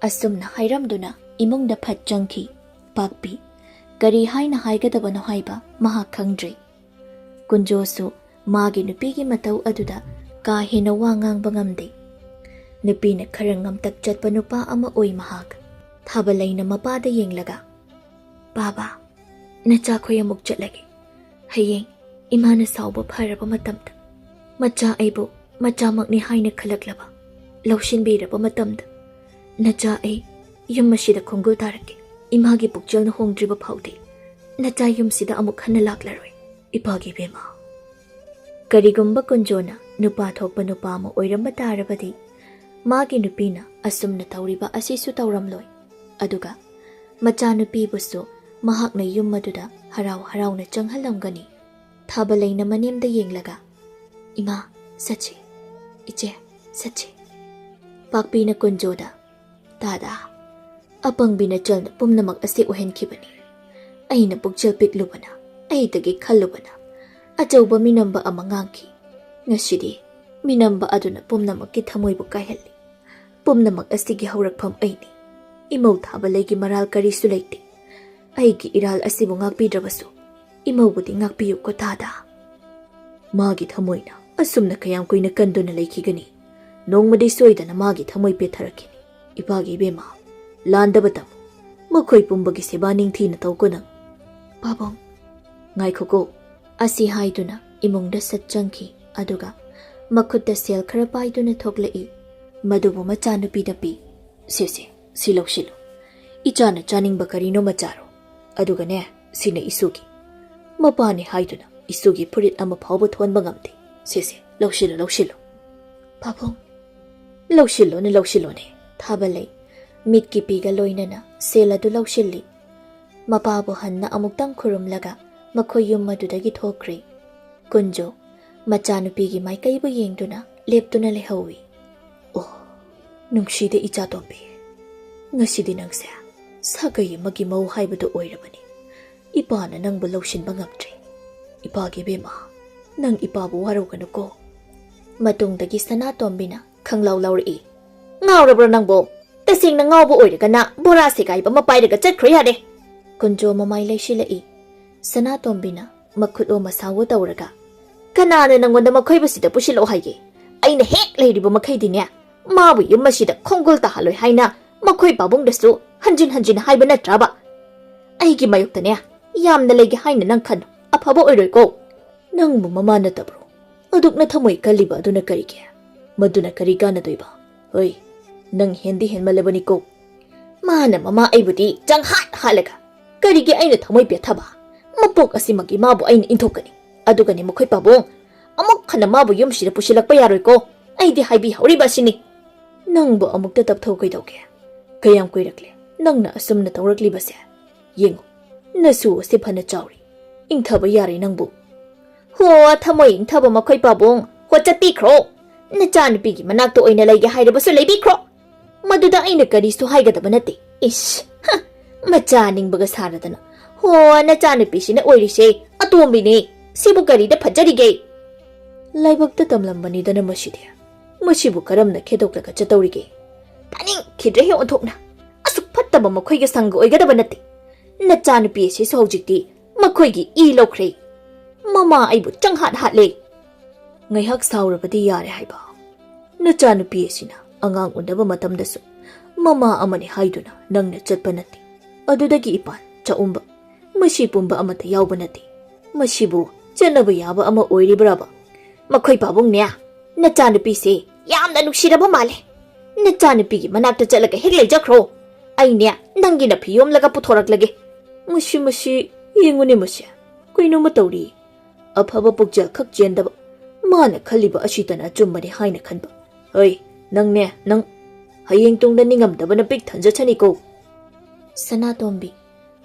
ꯑꯁꯨꯝꯅ ꯍꯥꯏꯔꯝꯗꯨꯅ ꯏꯃꯨꯡꯗ ꯐꯠ ꯆꯪꯈꯤ ꯄꯥꯛꯄꯤ꯫ ꯀꯔꯤ ꯍꯥꯏꯅ ꯍꯥꯏꯒꯗꯕꯅꯣ ꯍꯥꯏꯕ ꯃꯍꯥꯛ ꯈꯪꯗ꯭ꯔꯦ꯫ ꯀꯨꯟꯖꯣꯁꯨ ꯃꯥꯒꯤ ꯅꯨꯄꯤꯒꯤ ꯃꯇꯧ ꯑꯗꯨꯗ ꯀꯥ ꯍꯦꯟꯅ ꯋꯥ ꯉꯥꯡꯕ ꯉꯝꯗꯦ꯫ ꯅꯨꯄꯤꯅ ꯈꯔ ꯉꯝꯇꯛ ꯆꯠꯄ ꯅꯨꯄꯥ ꯑꯃ ꯑꯣꯏ ꯃꯍꯥꯛ꯫ ꯊꯥꯕꯂꯩꯅ ꯃꯄꯥꯗ ꯌꯦꯡꯂꯒ, "ꯄꯥꯕ, ꯅꯆꯥꯈꯣꯏ ꯑꯃꯨꯛ ꯆꯠꯂꯒꯦ꯫ ꯍꯌꯦꯡ ꯏꯃꯥꯅ ꯁꯥꯎꯕ ꯐꯔꯕ ꯃꯇꯝꯗ, ꯃꯆꯥ ꯑꯩꯕꯨ ꯃꯆꯥꯃꯛꯅꯤ ꯍꯥꯏꯅ ꯈꯜꯂꯛꯂꯕ, ꯂꯧꯁꯤꯟꯕꯤꯔꯕ ꯃꯇꯝꯗ, ꯅꯆꯥ ꯑꯩ ꯌꯨꯝ ꯑꯁꯤꯗ ꯈꯣꯡꯒꯨꯜ ꯇꯥꯔꯛꯀꯦ꯫ ꯏꯃꯥꯒꯤ ꯄꯨꯛꯆꯦꯜꯅ ꯍꯣꯡꯗ꯭ꯔꯤꯕ ꯐꯥꯎꯗꯤ ꯅꯆꯥ ꯌꯨꯝꯁꯤꯗ ꯑꯃꯨꯛ ꯍꯟꯅ ꯂꯥꯛꯂꯔꯣꯏ"꯫ ꯏꯄꯥꯒꯤ ꯏꯕꯦꯝꯃ, ꯀꯔꯤꯒꯨꯝꯕ ꯀꯨꯟꯖꯣꯅ ꯅꯨꯄꯥ ꯊꯣꯛꯄ ꯅꯨꯄꯥ ꯑꯃ ꯑꯣꯏꯔꯝꯕ ꯇꯥꯔꯕꯗꯤ, ꯃꯥꯒꯤ ꯅꯨꯄꯤꯅ ꯑꯁꯨꯝꯅ ꯇꯧꯔꯤꯕ ꯑꯁꯤꯁꯨ ꯇꯧꯔꯝꯂꯣꯏ꯫ ꯑꯗꯨꯒ ꯃꯆꯥꯅꯨꯄꯤꯕꯨꯁꯨ ꯃꯍꯥꯛꯅ ꯌꯨꯝ ꯑꯗꯨꯗ ꯍꯔꯥꯎ ꯍꯔꯥꯎꯅ ꯆꯪꯍꯜꯂꯝꯒꯅꯤ꯫ ꯊꯥꯕꯂꯩꯅ ꯃꯅꯦꯝꯗ ꯌꯦꯡꯂꯒ, "ꯏꯃꯥ, ꯆꯠꯁꯤ꯫ ꯏꯆꯦ, ꯆꯠꯁꯤ"꯫ ꯄꯥꯛꯄꯤꯅ ꯀꯨꯟꯖꯣꯗ, "ꯇꯥꯗꯥ, ꯑꯄꯪꯕꯤ ꯅꯆꯜꯅ ꯄꯨꯝꯅꯃꯛ ꯑꯁꯤ ꯑꯣꯏꯍꯟꯈꯤꯕꯅꯤ꯫ ꯑꯩꯅ ꯄꯨꯛꯆꯦꯜ ꯄꯤꯛꯂꯨꯕꯅ, ꯑꯩꯗꯒꯤ ꯈꯜꯂꯨꯕꯅ ꯑꯆꯧꯕ ꯃꯤꯅꯝꯕ ꯑꯃ ꯉꯥꯡꯈꯤ꯫ ꯉꯁꯤꯗꯤ ꯃꯤꯅꯝꯕ ꯑꯗꯨꯅ ꯄꯨꯝꯅꯃꯛꯀꯤ ꯊꯃꯣꯏꯕꯨ ꯀꯥꯏꯍꯜꯂꯤ꯫ ꯄꯨꯝꯅꯃꯛ ꯑꯁꯤꯒꯤ ꯍꯧꯔꯛꯐꯝ ꯑꯩꯅꯤ꯫ ꯏꯃꯧ ꯊꯥꯕꯂꯩꯒꯤ ꯃꯔꯥꯜ ꯀꯔꯤꯁꯨ ꯂꯩꯇꯦ꯫ ꯑꯩꯒꯤ ꯏꯔꯥꯜ ꯑꯁꯤꯕꯨ ꯉꯥꯛꯄꯤꯗ꯭ꯔꯕꯁꯨ ꯏꯃꯧꯕꯨꯗꯤ ꯉꯥꯛꯄꯤꯌꯨꯀꯣ ꯇꯥꯗꯥ"꯫ "ꯃꯥꯒꯤ ꯊꯃꯣꯏꯅ ꯑꯁꯨꯝꯅ ꯀꯌꯥꯝ ꯀꯨꯏꯅ ꯀꯟꯗꯨꯅ ꯂꯩꯈꯤꯒꯅꯤ? ꯅꯣꯡꯃꯗꯤ ꯁꯣꯏꯗꯅ ꯃꯥꯒꯤ ꯊꯃꯣꯏ ꯄꯦꯠꯊꯔꯛꯈꯤꯅꯤ꯫ ꯏꯄꯥꯒꯤ ꯏꯕꯦꯝꯃ, ꯂꯥꯟꯗꯕ ꯇꯝꯃꯨ꯫ ꯃꯈꯣꯏ ꯄꯨꯝꯕꯒꯤ ꯁꯦꯕꯥ ꯅꯤꯡꯊꯤꯅ ꯇꯧꯀꯣ ꯅꯪ꯫ "ꯄꯥꯕꯨꯡ, ꯉꯥꯏꯈꯣꯀꯣ," ꯑꯁꯤ ꯍꯥꯏꯗꯨꯅ ꯏꯃꯨꯡꯗ ꯁꯠ ꯆꯪꯈꯤ꯫ ꯑꯗꯨꯒ ꯃꯈꯨꯠꯇ ꯁꯦꯜ ꯈꯔ ꯄꯥꯏꯗꯨꯅ ꯊꯣꯛꯂꯛꯏ꯫ ꯃꯗꯨꯕꯨ ꯃꯆꯥꯅꯨꯄꯤꯗ ꯄꯤ꯫ "ꯁꯦ, ꯁꯦ, ꯁꯤ ꯂꯧꯁꯤꯜꯂꯨ꯫ ꯏꯆꯥꯅ ꯆꯥꯅꯤꯡꯕ ꯀꯔꯤꯅꯣꯃ ꯆꯥꯔꯣ꯫ ꯑꯗꯨꯒꯅꯦ, ꯁꯤꯅ ꯏꯁꯨꯒꯤ꯫ ꯃꯄꯥꯅꯤ ꯍꯥꯏꯗꯨꯅ ꯏꯁꯨꯒꯤ ꯐꯨꯔꯤꯠ ꯑꯃ ꯐꯥꯎꯕ ꯊꯣꯟꯕ ꯉꯝꯗꯦ꯫ ꯁꯦ, ꯁꯦ, ꯂꯧꯁꯤꯜꯂꯨ, ꯂꯧꯁꯤꯜꯂꯨ꯫ ꯄꯥꯕꯨꯡ, ꯂꯧꯁꯤꯜꯂꯣꯅꯦ, ꯂꯧꯁꯤꯜꯂꯣꯅꯦ꯫" ꯊꯥꯕ ꯂꯩ꯫ ꯃꯤꯠꯀꯤ ꯄꯤꯒ ꯂꯣꯏꯅꯅ ꯁꯦꯜ ꯑꯗꯨ ꯂꯧꯁꯤꯜꯂꯤ꯫ ꯃꯄꯥꯕꯨ ꯍꯟꯅ ꯑꯃꯨꯛꯇꯪ ꯈꯨꯔꯨꯝꯂꯒ ꯃꯈꯣꯏ ꯌꯨꯝ ꯑꯗꯨꯗꯒꯤ ꯊꯣꯛꯈ꯭ꯔꯦ꯫ ꯀꯨꯟꯖꯣ ꯃꯆꯥꯅꯨꯄꯤꯒꯤ ꯃꯥꯏꯀꯩꯕꯨ ꯌꯦꯡꯗꯨꯅ ꯂꯦꯞꯇꯨꯅ ꯂꯩꯍꯧꯏ꯫ "ꯑꯣ, ꯅꯨꯡꯁꯤꯗ ꯏꯆꯥꯇꯣꯝꯕꯤ, ꯉꯁꯤꯗꯤ ꯅꯪꯁꯦ ꯁꯥꯒꯩ ꯑꯃꯒꯤ ꯃꯧ ꯍꯥꯏꯕꯗꯨ ꯑꯣꯏꯔꯕꯅꯤ꯫ ꯏꯄꯥꯅ ꯅꯪꯕꯨ ꯂꯧꯁꯤꯟꯕ ꯉꯝꯗ꯭ꯔꯦ꯫ ꯏꯄꯥꯒꯤ ꯏꯕꯦꯝꯃ, ꯅꯪ ꯏꯄꯥꯕꯨ ꯋꯥꯔꯧꯒꯅꯨꯀꯣ꯫" ꯃꯇꯨꯡꯗꯒꯤ ꯁꯅꯥꯇꯣꯝꯕꯤꯅ ꯈꯪꯂꯥꯎ ꯂꯥꯎꯔꯛꯏ꯫ "ꯉꯥꯎꯔꯕ꯭ꯔꯣ ꯅꯪꯕꯣ? ꯇꯁꯦꯡꯅ ꯉꯥꯎꯕ ꯑꯣꯏꯔꯒꯅ ꯕꯣꯔꯥ ꯁꯦꯒꯥꯏꯕ ꯑꯃ ꯄꯥꯏꯔꯒ ꯆꯠꯈ꯭ꯔꯣ ꯌꯥꯔꯦ꯫" ꯀꯨꯟꯖꯣ ꯃꯃꯥꯏ ꯂꯩꯁꯤꯜꯂꯛꯏ꯫ ꯁꯅꯥꯇꯣꯝꯕꯤꯅ ꯃꯈꯨꯠ ꯑꯣ ꯃꯁꯥꯋꯣ ꯇꯧꯔꯒ, "ꯀꯅꯥꯅ ꯅꯪꯉꯣꯟꯗ ꯃꯈꯣꯏꯕꯨ ꯁꯤꯗ ꯄꯨꯁꯤꯜꯂꯛꯑꯣ ꯍꯥꯏꯒꯦ? ꯑꯩꯅ ꯍꯦꯛ ꯂꯩꯔꯤꯕ ꯃꯈꯩꯗꯤꯅꯦ, ꯃꯥꯕꯨ ꯌꯨꯝ ꯑꯁꯤꯗ ꯈꯣꯡꯒꯨꯜ ꯇꯥꯍꯜꯂꯣꯏ ꯍꯥꯏꯅ ꯃꯈꯣꯏ ꯄꯥꯕꯨꯡꯗꯁꯨ ꯍꯟꯖꯤꯟ ꯍꯟꯖꯤꯟ ꯍꯥꯏꯕ ꯅꯠꯇ꯭ꯔꯕ? ꯑꯩꯒꯤ ꯃꯥꯌꯣꯛꯇꯅꯦ ꯌꯥꯝꯅ ꯂꯩꯒꯦ ꯍꯥꯏꯅ ꯅꯪ ꯈꯟ, ꯑꯐꯕ ꯑꯣꯏꯔꯣꯏꯀꯣ꯫ ꯅꯪꯕꯨ ꯃꯃꯥ ꯅꯠꯇꯕ꯭ꯔꯣ? ꯑꯗꯨꯛꯅ ꯊꯃꯣꯏ ꯀꯜꯂꯤꯕ ꯑꯗꯨꯅ ꯀꯔꯤꯒꯤ? ꯃꯗꯨꯅ ꯀꯔꯤ ꯀꯥꯟꯅꯗꯣꯏꯕ? ꯍꯣꯏ, ꯅꯪ ꯍꯦꯟꯗꯤ ꯍꯦꯟꯃꯜꯂꯕꯅꯤꯀꯣ꯫ ꯃꯥꯅ ꯃꯃꯥ ꯑꯩꯕꯨꯗꯤ ꯆꯪꯍꯥꯠ ꯍꯥꯠꯂꯒ ꯀꯔꯤꯒꯤ ꯑꯩꯅ ꯊꯃꯣꯏ ꯄꯦꯠꯊꯕ? ꯃꯄꯣꯛ ꯑꯁꯤꯃꯛꯀꯤ ꯃꯥꯕꯨ ꯑꯩꯅ ꯏꯟꯊꯣꯛꯀꯅꯤ꯫ ꯑꯗꯨꯒꯅꯤ ꯃꯈꯣꯏ ꯄꯥꯕꯨꯡ, ꯑꯃꯨꯛ ꯍꯟꯅ ꯃꯥꯕꯨ ꯌꯨꯝꯁꯤꯗ ꯄꯨꯁꯤꯜꯂꯛꯄ ꯌꯥꯔꯣꯏꯀꯣ꯫ ꯑꯩꯗꯤ ꯍꯥꯏꯕꯤꯍꯧꯔꯤꯕ ꯑꯁꯤꯅꯤ꯫" "ꯅꯪꯕꯨ ꯑꯃꯨꯛꯇ ꯇꯞꯊꯧ ꯀꯩꯗꯧꯒꯦ? ꯀꯌꯥꯝ ꯀꯨꯏꯔꯛꯂꯦ ꯅꯪꯅ ꯑꯁꯨꯝꯅ ꯇꯧꯔꯛꯂꯤꯕꯁꯦ? ꯌꯦꯡꯉꯨ, ꯅꯁꯨ ꯑꯁꯤ ꯐꯅ ꯆꯥꯎꯔꯤ꯫ ꯏꯪꯊꯕ ꯌꯥꯔꯦ ꯅꯪꯕꯨ꯫" "ꯍꯣ, ꯊꯃꯣꯏ ꯏꯪꯊꯕ ꯃꯈꯣꯏ ꯄꯥꯕꯨꯡ, ꯍꯣ, ꯆꯠꯄꯤꯈ꯭ꯔꯣ꯫ ꯅꯆꯥꯅꯨꯄꯤꯒꯤ ꯃꯅꯥꯛꯇ ꯑꯣꯏꯅ ꯂꯩꯒꯦ ꯍꯥꯏꯔꯕꯁꯨ ꯂꯩꯕꯤꯈ꯭ꯔꯣ꯫ ꯃꯗꯨꯗ ꯑꯩꯅ ꯀꯔꯤꯁꯨ ꯍꯥꯏꯒꯗꯕ ꯅꯠꯇꯦ꯫ ꯏꯁ, ꯍ, ꯃꯆꯥ ꯅꯤꯡꯕꯒ ꯁꯥꯔꯗꯅ꯫ ꯍꯣ, ꯅꯆꯥꯅꯨꯄꯤꯁꯤꯅ ꯑꯣꯏꯔꯤꯁꯦ ꯑꯇꯣꯝꯕꯤꯅꯦ꯫ ꯁꯤꯕꯨ ꯀꯔꯤꯗ ꯐꯖꯔꯤꯒꯦ?" ꯂꯥꯏꯕꯛꯇ ꯇꯝꯂꯝꯕꯅꯤꯗꯅ ꯃꯁꯤꯗꯤ꯫ ꯃꯁꯤꯕꯨ ꯀꯔꯝꯅ ꯈꯦꯗꯣꯛꯂꯒ ꯆꯠꯇꯧꯔꯤꯒꯦ? "ꯇꯥꯅꯤꯡꯈꯤꯗ꯭ꯔꯦꯍꯦ ꯑꯣꯟꯊꯣꯛꯅ꯫ ꯑꯁꯨꯛ ꯐꯠꯇꯕ ꯃꯈꯣꯏꯒ ꯁꯪꯒ ꯑꯣꯏꯒꯗꯕ ꯅꯠꯇꯦ꯫ ꯅꯆꯥꯅꯨꯄꯤ ꯑꯁꯤꯁꯨ ꯍꯧꯖꯤꯛꯇꯤ ꯃꯈꯣꯏꯒꯤ ꯏ ꯂꯧꯈ꯭ꯔꯦ꯫ ꯃꯃꯥ ꯑꯩꯕꯨ ꯆꯪꯍꯥꯠ ꯍꯥꯠꯂꯦ꯫" "ꯉꯥꯏꯍꯥꯛ ꯁꯥꯎꯔꯕꯗꯤ ꯌꯥꯔꯦ ꯍꯥꯏꯕ꯫ ꯅꯆꯥꯅꯨꯄꯤ ꯑꯁꯤꯅ ꯑꯉꯥꯡ ꯎꯅꯕ ꯃꯇꯝꯗꯁꯨ ꯃꯃꯥ ꯑꯃꯅꯤ ꯍꯥꯏꯗꯨꯅ ꯅꯪꯅ ꯆꯠꯄ ꯅꯠꯇꯦ꯫ ꯑꯗꯨꯗꯒꯤ ꯏꯄꯥꯟ ꯆꯥꯛꯎꯝꯕ꯫ ꯃꯁꯤ ꯄꯨꯝꯕ ꯑꯃꯠꯇ ꯌꯥꯎꯕ ꯅꯠꯇꯦ꯫ ꯃꯁꯤꯕꯨ ꯆꯠꯅꯕ ꯌꯥꯕ ꯑꯃ ꯑꯣꯏꯔꯤꯕ꯭ꯔꯕ? ꯃꯈꯣꯏ ꯄꯥꯕꯨꯡꯅꯦ, ꯅꯆꯥꯅꯨꯄꯤꯁꯦ ꯌꯥꯝꯅ ꯅꯨꯡꯁꯤꯔꯕ ꯃꯥꯜꯂꯦ꯫ ꯅꯆꯥꯅꯨꯄꯤꯒꯤ ꯃꯅꯥꯛꯇ ꯆꯠꯂꯒ ꯍꯦꯛ ꯂꯩꯖꯈ꯭ꯔꯣ꯫ ꯑꯩꯅꯦ ꯅꯪꯒꯤ ꯅꯐꯤ ꯌꯣꯝꯂꯒ ꯄꯨꯊꯣꯔꯛꯂꯒꯦ꯫ ꯃꯁꯤ, ꯃꯁꯤ, ꯌꯦꯡꯉꯨꯅꯦ ꯃꯁꯦ꯫ ꯀꯩꯅꯣꯝꯃ ꯇꯧꯔꯤ꯫ ꯑꯐꯕ ꯄꯨꯛꯆꯦꯜ ꯈꯛ ꯆꯦꯟꯗꯕ꯫ ꯃꯥꯅ ꯈꯜꯂꯤꯕ ꯑꯁꯤꯇꯅ ꯑꯆꯨꯝꯕꯅꯤ ꯍꯥꯏꯅ ꯈꯟꯕ꯫ ꯍꯣꯏ, ꯅꯪꯅꯦ, ꯅꯪ꯫ ꯍꯌꯦꯡ ꯇꯨꯡꯗ ꯅꯤꯡꯉꯝꯗꯕꯅ ꯄꯤꯛ ꯊꯟꯖꯁꯅꯤꯀꯣ꯫ ꯁꯅꯥꯇꯣꯝꯕꯤ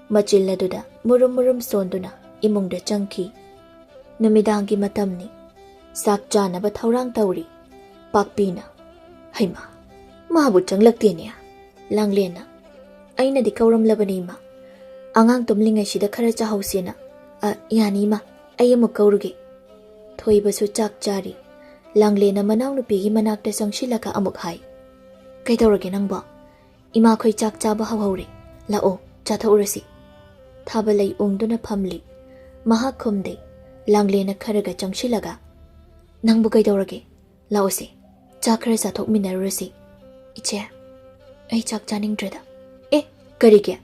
ꯃꯆꯤꯜ ꯑꯗꯨꯗ ꯃꯨꯔꯨꯝ ꯃꯨꯔꯨꯝ ꯁꯣꯟꯗꯨꯅ ꯏꯃꯨꯡꯗ ꯆꯪꯈꯤ꯫ ꯅꯨꯃꯤꯗꯥꯡꯒꯤ ꯃꯇꯝꯅꯤ꯫ ꯆꯥꯛ ꯆꯥꯅꯕ ꯊꯧꯔꯥꯡ ꯇꯧꯔꯤ꯫ ꯄꯥꯛꯄꯤꯅ, "ꯍꯩꯃꯥ, ꯃꯥꯕꯨ ꯆꯪꯂꯛꯇꯦꯅꯦ"꯫ ꯂꯥꯡꯂꯦꯟꯅ, "ꯑꯩꯅꯗꯤ ꯀꯧꯔꯝꯂꯕꯅꯤ, ꯏꯃꯥ꯫ ꯑꯉꯥꯡ ꯇꯨꯝꯂꯤꯉꯩꯁꯤꯗ ꯈꯔ ꯆꯥꯍꯧꯁꯦꯅ꯫ ꯑ, ꯌꯥꯅꯤ, ꯏꯃꯥ꯫ ꯑꯩ ꯑꯃꯨꯛ ꯀꯧꯔꯨꯒꯦ"꯫ ꯊꯣꯏꯕꯁꯨ ꯆꯥꯛ ꯆꯥꯔꯤ꯫ ꯂꯥꯡꯂꯦꯟꯅ ꯃꯅꯥꯎꯅꯨꯄꯤꯒꯤ ꯃꯅꯥꯛꯇ ꯆꯪꯁꯤꯜꯂꯒ ꯑꯃꯨꯛ ꯍꯥꯏ, "ꯀꯩꯗꯧꯔꯒꯦ ꯅꯪꯕꯣ? ꯏꯃꯥꯈꯣꯏ ꯆꯥꯛ ꯆꯥꯕ ꯍꯧꯍꯧꯔꯦ꯫ ꯂꯥꯛꯑꯣ, ꯆꯥꯊꯣꯛꯎꯔꯁꯤ"꯫ ꯊꯥꯕꯂꯩ ꯎꯪꯗꯨꯅ ꯐꯝꯂꯤ꯫ ꯃꯍꯥꯛ ꯈꯨꯝꯗꯦ꯫ ꯂꯥꯡꯂꯦꯟꯅ ꯈꯔꯒ ꯆꯪꯁꯤꯜꯂꯒ, "ꯅꯪꯕꯨ ꯀꯩꯗꯧꯔꯒꯦ? ꯂꯥꯛꯑꯣꯁꯦ, ꯆꯥꯛ ꯈꯔ ꯆꯥꯊꯣꯛꯃꯤꯟꯅꯔꯨꯔꯁꯤ"꯫ "ꯏꯆꯦ, ꯑꯩ ꯆꯥꯛ ꯆꯥꯅꯤꯡꯗ꯭ꯔꯦꯗ"꯫ "ꯑꯦ, ꯀꯔꯤꯒꯤ?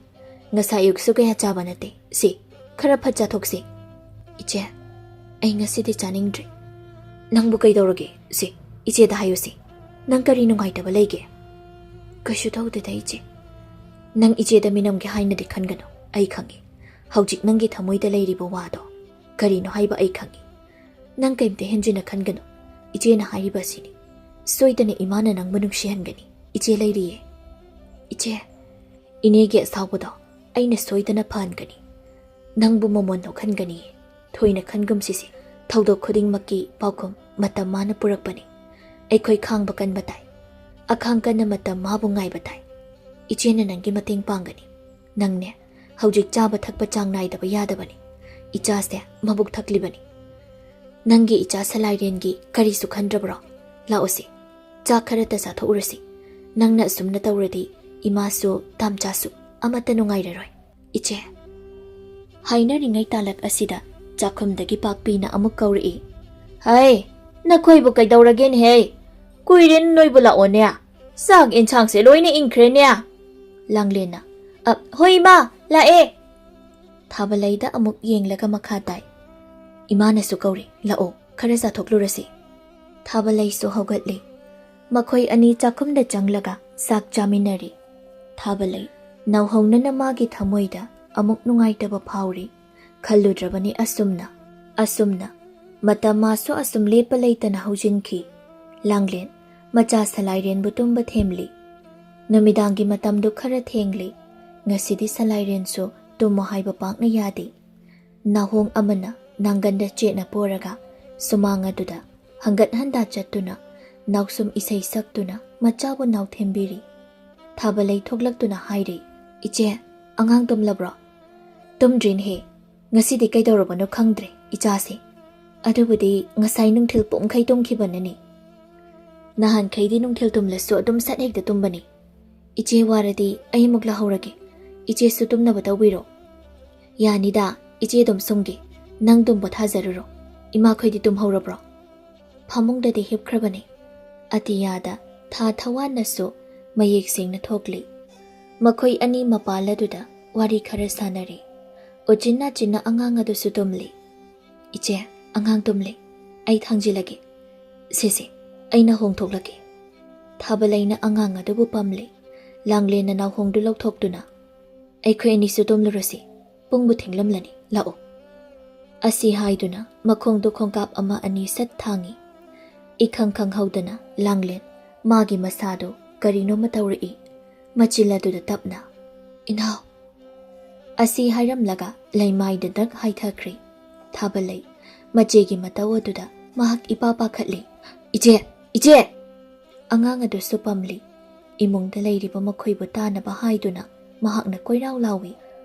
ꯉꯁꯥꯏ ꯑꯌꯨꯛꯁꯨ ꯀꯌꯥ ꯆꯥꯕ ꯅꯠꯇꯦ꯫ ꯁꯤ, ꯈꯔ ꯐꯠ ꯆꯥꯊꯣꯛꯁꯤ"꯫ "ꯏꯆꯦ, ꯑꯩ ꯉꯁꯤꯗꯤ ꯆꯥꯅꯤꯡꯗ꯭ꯔꯦ"꯫ "ꯅꯪꯕꯨ ꯀꯩꯗꯧꯔꯒꯦ? ꯁꯤ, ꯏꯆꯦꯗ ꯍꯥꯏꯌꯨꯁꯤ꯫ ꯅꯪ ꯀꯔꯤ ꯅꯨꯡꯉꯥꯏꯇꯕ ꯂꯩꯒꯦ?" "ꯀꯩꯁꯨ ꯇꯧꯗꯦꯗ, ꯏꯆꯦ"꯫ "ꯅꯪ ꯏꯆꯦꯗ ꯃꯤꯅꯝꯒꯦ ꯍꯥꯏꯅꯗꯤ ꯈꯟꯒꯅꯨ꯫ ꯑꯩ ꯈꯪꯉꯤ꯫ ꯍꯧꯖꯤꯛ ꯅꯪꯒꯤ ꯊꯃꯣꯏꯗ ꯂꯩꯔꯤꯕ ꯋꯥꯗꯣ ꯀꯔꯤꯅꯣ ꯍꯥꯏꯕ ꯑꯩ ꯈꯪꯉꯤ꯫ ꯅꯪ ꯀꯩꯝꯇ ꯍꯦꯟꯖꯤꯟꯅ ꯈꯟꯒꯅꯨ꯫ ꯏꯆꯦꯅ ꯍꯥꯏꯔꯤꯕ ꯑꯁꯤꯅꯤ꯫ ꯁꯣꯏꯗꯅ ꯏꯃꯥꯅ ꯅꯪꯕꯨ ꯅꯨꯡꯁꯤꯍꯟꯒꯅꯤ꯫ ꯏꯆꯦ ꯂꯩꯔꯤꯌꯦ"꯫ "ꯏꯆꯦ, ꯏꯅꯦꯒꯤ ꯑꯁꯥꯎꯕꯗꯣ ꯑꯩꯅ ꯁꯣꯏꯗꯅ ꯐꯍꯟꯒꯅꯤ꯫ ꯅꯪꯕꯨ ꯃꯃꯣꯟ ꯅꯣꯛꯍꯟꯒꯅꯤ"꯫ ꯊꯣꯏꯅ ꯈꯟꯒꯨꯝꯁꯤꯁꯦ, ꯊꯧꯗꯣꯛ ꯈꯨꯗꯤꯡꯃꯛꯀꯤ ꯄꯥꯎꯈꯨꯝ ꯃꯇꯝ ꯃꯥꯅ ꯄꯨꯔꯛꯄꯅꯤ꯫ ꯑꯩꯈꯣꯏ ꯈꯥꯡꯕ ꯀꯟꯕ ꯇꯥꯏ꯫ ꯑꯈꯥꯡ ꯀꯟꯅ ꯃꯇꯝ ꯃꯥꯕꯨ ꯉꯥꯏꯕ ꯇꯥꯏ꯫ ꯏꯆꯦꯅ ꯅꯪꯒꯤ ꯃꯇꯦꯡ ꯄꯥꯡꯒꯅꯤ꯫ ꯅꯪꯅꯦ, ꯍꯧꯖꯤꯛ ꯆꯥꯕ ꯊꯛꯄ ꯆꯥꯡ ꯅꯥꯏꯗꯕ ꯌꯥꯗꯕꯅꯤ꯫ ꯏꯆꯥꯁꯦ ꯃꯕꯨꯛ ꯊꯛꯂꯤꯕꯅꯤ꯫ ꯅꯪꯒꯤ ꯏꯆꯥ ꯁꯂꯥꯏꯔꯦꯟꯒꯤ ꯀꯔꯤꯁꯨ ꯈꯟꯗ꯭ꯔꯕ꯭ꯔꯣ? ꯂꯥꯛꯑꯣꯁꯦ, ꯆꯥꯛ ꯈꯔꯇ ꯆꯥꯊꯣꯛꯎꯔꯁꯤ꯫ ꯅꯪꯅ ꯑꯁꯨꯝꯅ ꯇꯧꯔꯗꯤ ꯏꯃꯥꯁꯨ ꯇꯥꯝꯆꯥꯁꯨ ꯑꯃꯠꯇ ꯅꯨꯡꯉꯥꯏꯔꯔꯣꯏ꯫ ꯏꯆꯦ꯫ ꯍꯥꯏꯅꯔꯤꯉꯩ ꯇꯥꯂꯛ ꯑꯁꯤꯗ ꯆꯥꯛꯈꯨꯝꯗꯒꯤ ꯄꯥꯛꯄꯤꯅ ꯑꯃꯨꯛ ꯀꯧꯔꯛꯏ꯫ "ꯍꯩ, ꯅꯈꯣꯏꯕꯨ ꯀꯩꯗꯧꯔꯒꯦꯅꯦꯍꯦ? ꯀꯨꯏꯔꯦꯅ ꯅꯣꯏꯕꯨ ꯂꯥꯛꯑꯣꯅꯦ꯫ ꯆꯥꯛ ꯏꯟꯁꯥꯡꯁꯦ ꯂꯣꯏꯅ ꯏꯪꯈ꯭ꯔꯦꯅꯦ"꯫ ꯂꯥꯡꯂꯦꯟꯅ, ꯑ, "ꯍꯣꯏ ꯏꯃꯥ, ꯂꯥꯛꯑꯦ!" ꯊꯥꯕꯂꯩꯗ ꯑꯃꯨꯛ ꯌꯦꯡꯂꯒ ꯃꯈꯥ ꯇꯥꯏ, "ꯏꯃꯥꯅꯁꯨ ꯀꯧꯔꯤ, ꯂꯥꯛꯑꯣ, ꯈꯔ ꯆꯥꯊꯣꯛꯂꯨꯔꯁꯤ꯫" ꯊꯥꯕꯂꯩꯁꯨ ꯍꯧꯒꯠꯂꯤ꯫ ꯃꯈꯣꯏ ꯑꯅꯤ ꯆꯥꯛꯈꯨꯝꯗ ꯆꯪꯂꯒ ꯆꯥꯛ ꯆꯥꯃꯤꯟꯅꯔꯤ꯫ ꯊꯥꯕꯂꯩ, ꯅꯥꯎꯍꯧꯅꯅ ꯃꯥꯒꯤ ꯊꯃꯣꯏꯗ ꯑꯃꯨꯛ ꯅꯨꯡꯉꯥꯏꯇꯕ ꯐꯥꯎꯔꯤ꯫ ꯈꯜꯂꯨꯗ꯭ꯔꯕꯅꯤ ꯑꯁꯨꯝꯅ, ꯑꯁꯨꯝꯅ꯫ ꯃꯇꯝ ꯃꯥꯁꯨ ꯑꯁꯨꯝ ꯂꯦꯞꯄ ꯂꯩꯇꯅ ꯍꯧꯖꯤꯟꯈꯤ꯫ ꯂꯥꯡꯂꯦꯟ, ꯃꯆꯥ ꯁꯂꯥꯏꯔꯦꯟꯕꯨ ꯇꯨꯝꯕ ꯊꯦꯝꯂꯤ꯫ ꯅꯨꯃꯤꯗꯥꯡꯒꯤ ꯃꯇꯝꯗꯨ ꯈꯔ ꯊꯦꯡꯂꯤ꯫ ꯉꯁꯤꯗꯤ ꯁꯂꯥꯏꯔꯦꯟꯁꯨ ꯇꯨꯝꯃꯣ ꯍꯥꯏꯕ ꯄꯥꯛꯅ ꯌꯥꯗꯦ꯫ ꯅꯥꯍꯣꯡ ꯑꯃꯅ ꯅꯥꯡꯒꯟꯗ ꯆꯦꯠꯅ ꯄꯣꯔꯒ ꯁꯨꯃꯥꯡ ꯑꯗꯨꯗ ꯍꯪꯒꯠ ꯍꯟꯗꯥ ꯆꯠꯇꯨꯅ ꯅꯥꯎꯁꯨꯝ ꯏꯁꯩ ꯁꯛꯇꯨꯅ ꯃꯆꯥꯕꯨ ꯅꯥꯎꯊꯦꯝꯕꯤꯔꯤ꯫ ꯊꯥꯕꯂꯩ ꯊꯣꯛꯂꯛꯇꯨꯅ ꯍꯥꯏꯔꯤ, "ꯏꯆꯦ, ꯑꯉꯥꯡ ꯇꯨꯝꯂꯕ꯭ꯔꯣ?" "ꯇꯨꯝꯗ꯭ꯔꯤꯅꯦꯍꯦ꯫ ꯉꯁꯤꯗꯤ ꯀꯩꯗꯧꯔꯕꯅꯣ ꯈꯪꯗ꯭ꯔꯦ ꯏꯆꯥꯁꯦ꯫ ꯑꯗꯨꯕꯨꯗꯤ ꯉꯁꯥꯏ ꯅꯨꯡꯊꯤꯜ ꯄꯨꯡꯈꯩ ꯇꯨꯝꯈꯤꯕꯅꯅꯤ꯫ ꯅꯍꯥꯟꯈꯩꯗꯤ ꯅꯨꯡꯊꯤꯜ ꯇꯨꯝꯂꯁꯨ ꯑꯗꯨꯝ ꯁꯠ ꯍꯦꯛꯇ ꯇꯨꯝꯕꯅꯤ꯫ ꯏꯆꯦ ꯋꯥꯔꯗꯤ ꯑꯩ ꯑꯃꯨꯛ ꯂꯧꯍꯧꯔꯒꯦ꯫ ꯏꯆꯦꯁꯨ ꯇꯨꯝꯅꯕ ꯇꯧꯕꯤꯔꯣ꯫" "ꯌꯥꯅꯤꯗ, ꯏꯆꯦ ꯑꯗꯨꯝ ꯁꯨꯝꯒꯦ꯫ ꯅꯪ ꯑꯗꯨꯝ ꯄꯣꯊꯥꯖꯔꯨꯔꯣ꯫ ꯏꯃꯥꯈꯣꯏꯗꯤ ꯇꯨꯝꯍꯧꯔꯕ꯭ꯔꯣ?" "ꯐꯃꯨꯡꯗꯗꯤ ꯍꯤꯞꯈ꯭ꯔꯕꯅꯤ꯫" ꯑꯇꯤꯌꯥꯗ ꯊꯥ ꯊꯋꯥꯟꯅꯁꯨ ꯃꯌꯦꯛ ꯁꯦꯡꯅ ꯊꯣꯛꯂꯤ꯫ ꯃꯈꯣꯏ ꯑꯅꯤ ꯃꯄꯥꯜ ꯑꯗꯨꯗ ꯋꯥꯔꯤ ꯈꯔ ꯁꯥꯟꯅꯔꯤ꯫ ꯎꯆꯤꯟ ꯅꯥꯆꯤꯟꯅ ꯑꯉꯥꯡ ꯑꯗꯨꯁꯨ ꯇꯨꯝꯂꯤ꯫ "ꯏꯆꯦ, ꯑꯉꯥꯡ ꯇꯨꯝꯂꯦ꯫ ꯑꯩ ꯊꯥꯡꯖꯤꯜꯂꯒꯦ꯫ ꯁꯦ, ꯁꯦ, ꯑꯩꯅ ꯍꯣꯡꯊꯣꯛꯂꯒꯦ꯫" ꯊꯥꯕꯂꯩꯅ ꯑꯉꯥꯡ ꯑꯗꯨꯕꯨ ꯄꯝꯂꯦ꯫ ꯂꯥꯡꯂꯦꯟꯅ ꯅꯥꯎꯍꯣꯡꯗꯨ ꯂꯧꯊꯣꯛꯇꯨꯅ, "ꯑꯩꯈꯣꯏ ꯑꯅꯤꯁꯨ ꯇꯨꯝꯂꯨꯔꯁꯤ꯫ ꯄꯨꯡꯕꯨ ꯊꯦꯡꯂꯝꯂꯅꯤ꯫ ꯂꯥꯛꯑꯣ꯫" ꯑꯁꯤ ꯍꯥꯏꯗꯨꯅ ꯃꯈꯣꯡꯗꯨ ꯈꯣꯡꯀꯥꯞ ꯑꯃ ꯑꯅꯤ ꯁꯠ ꯊꯥꯡꯏ꯫ ꯏꯈꯪ ꯈꯪꯍꯧꯗꯅ ꯂꯥꯡꯂꯦꯟ ꯃꯥꯒꯤ ꯃꯁꯥꯗꯨ ꯀꯔꯤꯅꯣꯃ ꯇꯧꯔꯛꯏ꯫ ꯃꯆꯤꯜ ꯑꯗꯨꯗ ꯇꯞꯅ, "ꯏꯅꯥꯎ!" ꯑꯁꯤ ꯍꯥꯏꯔꯝꯂꯒ ꯂꯩꯃꯥꯏꯗ ꯗꯛ ꯍꯥꯏꯊꯈ꯭ꯔꯦ꯫ ꯊꯥꯕꯂꯩ ꯃꯆꯦꯒꯤ ꯃꯇꯧ ꯑꯗꯨꯗ ꯃꯍꯥꯛ ꯏꯄꯥ ꯄꯥꯈꯠꯂꯤ꯫ "ꯏꯆꯦ! ꯏꯆꯦ!" ꯑꯉꯥꯡ ꯑꯗꯨꯁꯨ ꯄꯝꯂꯤ꯫ ꯏꯃꯨꯡꯗ ꯂꯩꯔꯤꯕ ꯃꯈꯣꯏꯕꯨ ꯇꯥꯅꯕ ꯍꯥꯏꯗꯨꯅ ꯃꯍꯥꯛꯅ ꯀꯣꯏꯔꯥꯎ ꯂꯥꯎꯏ꯫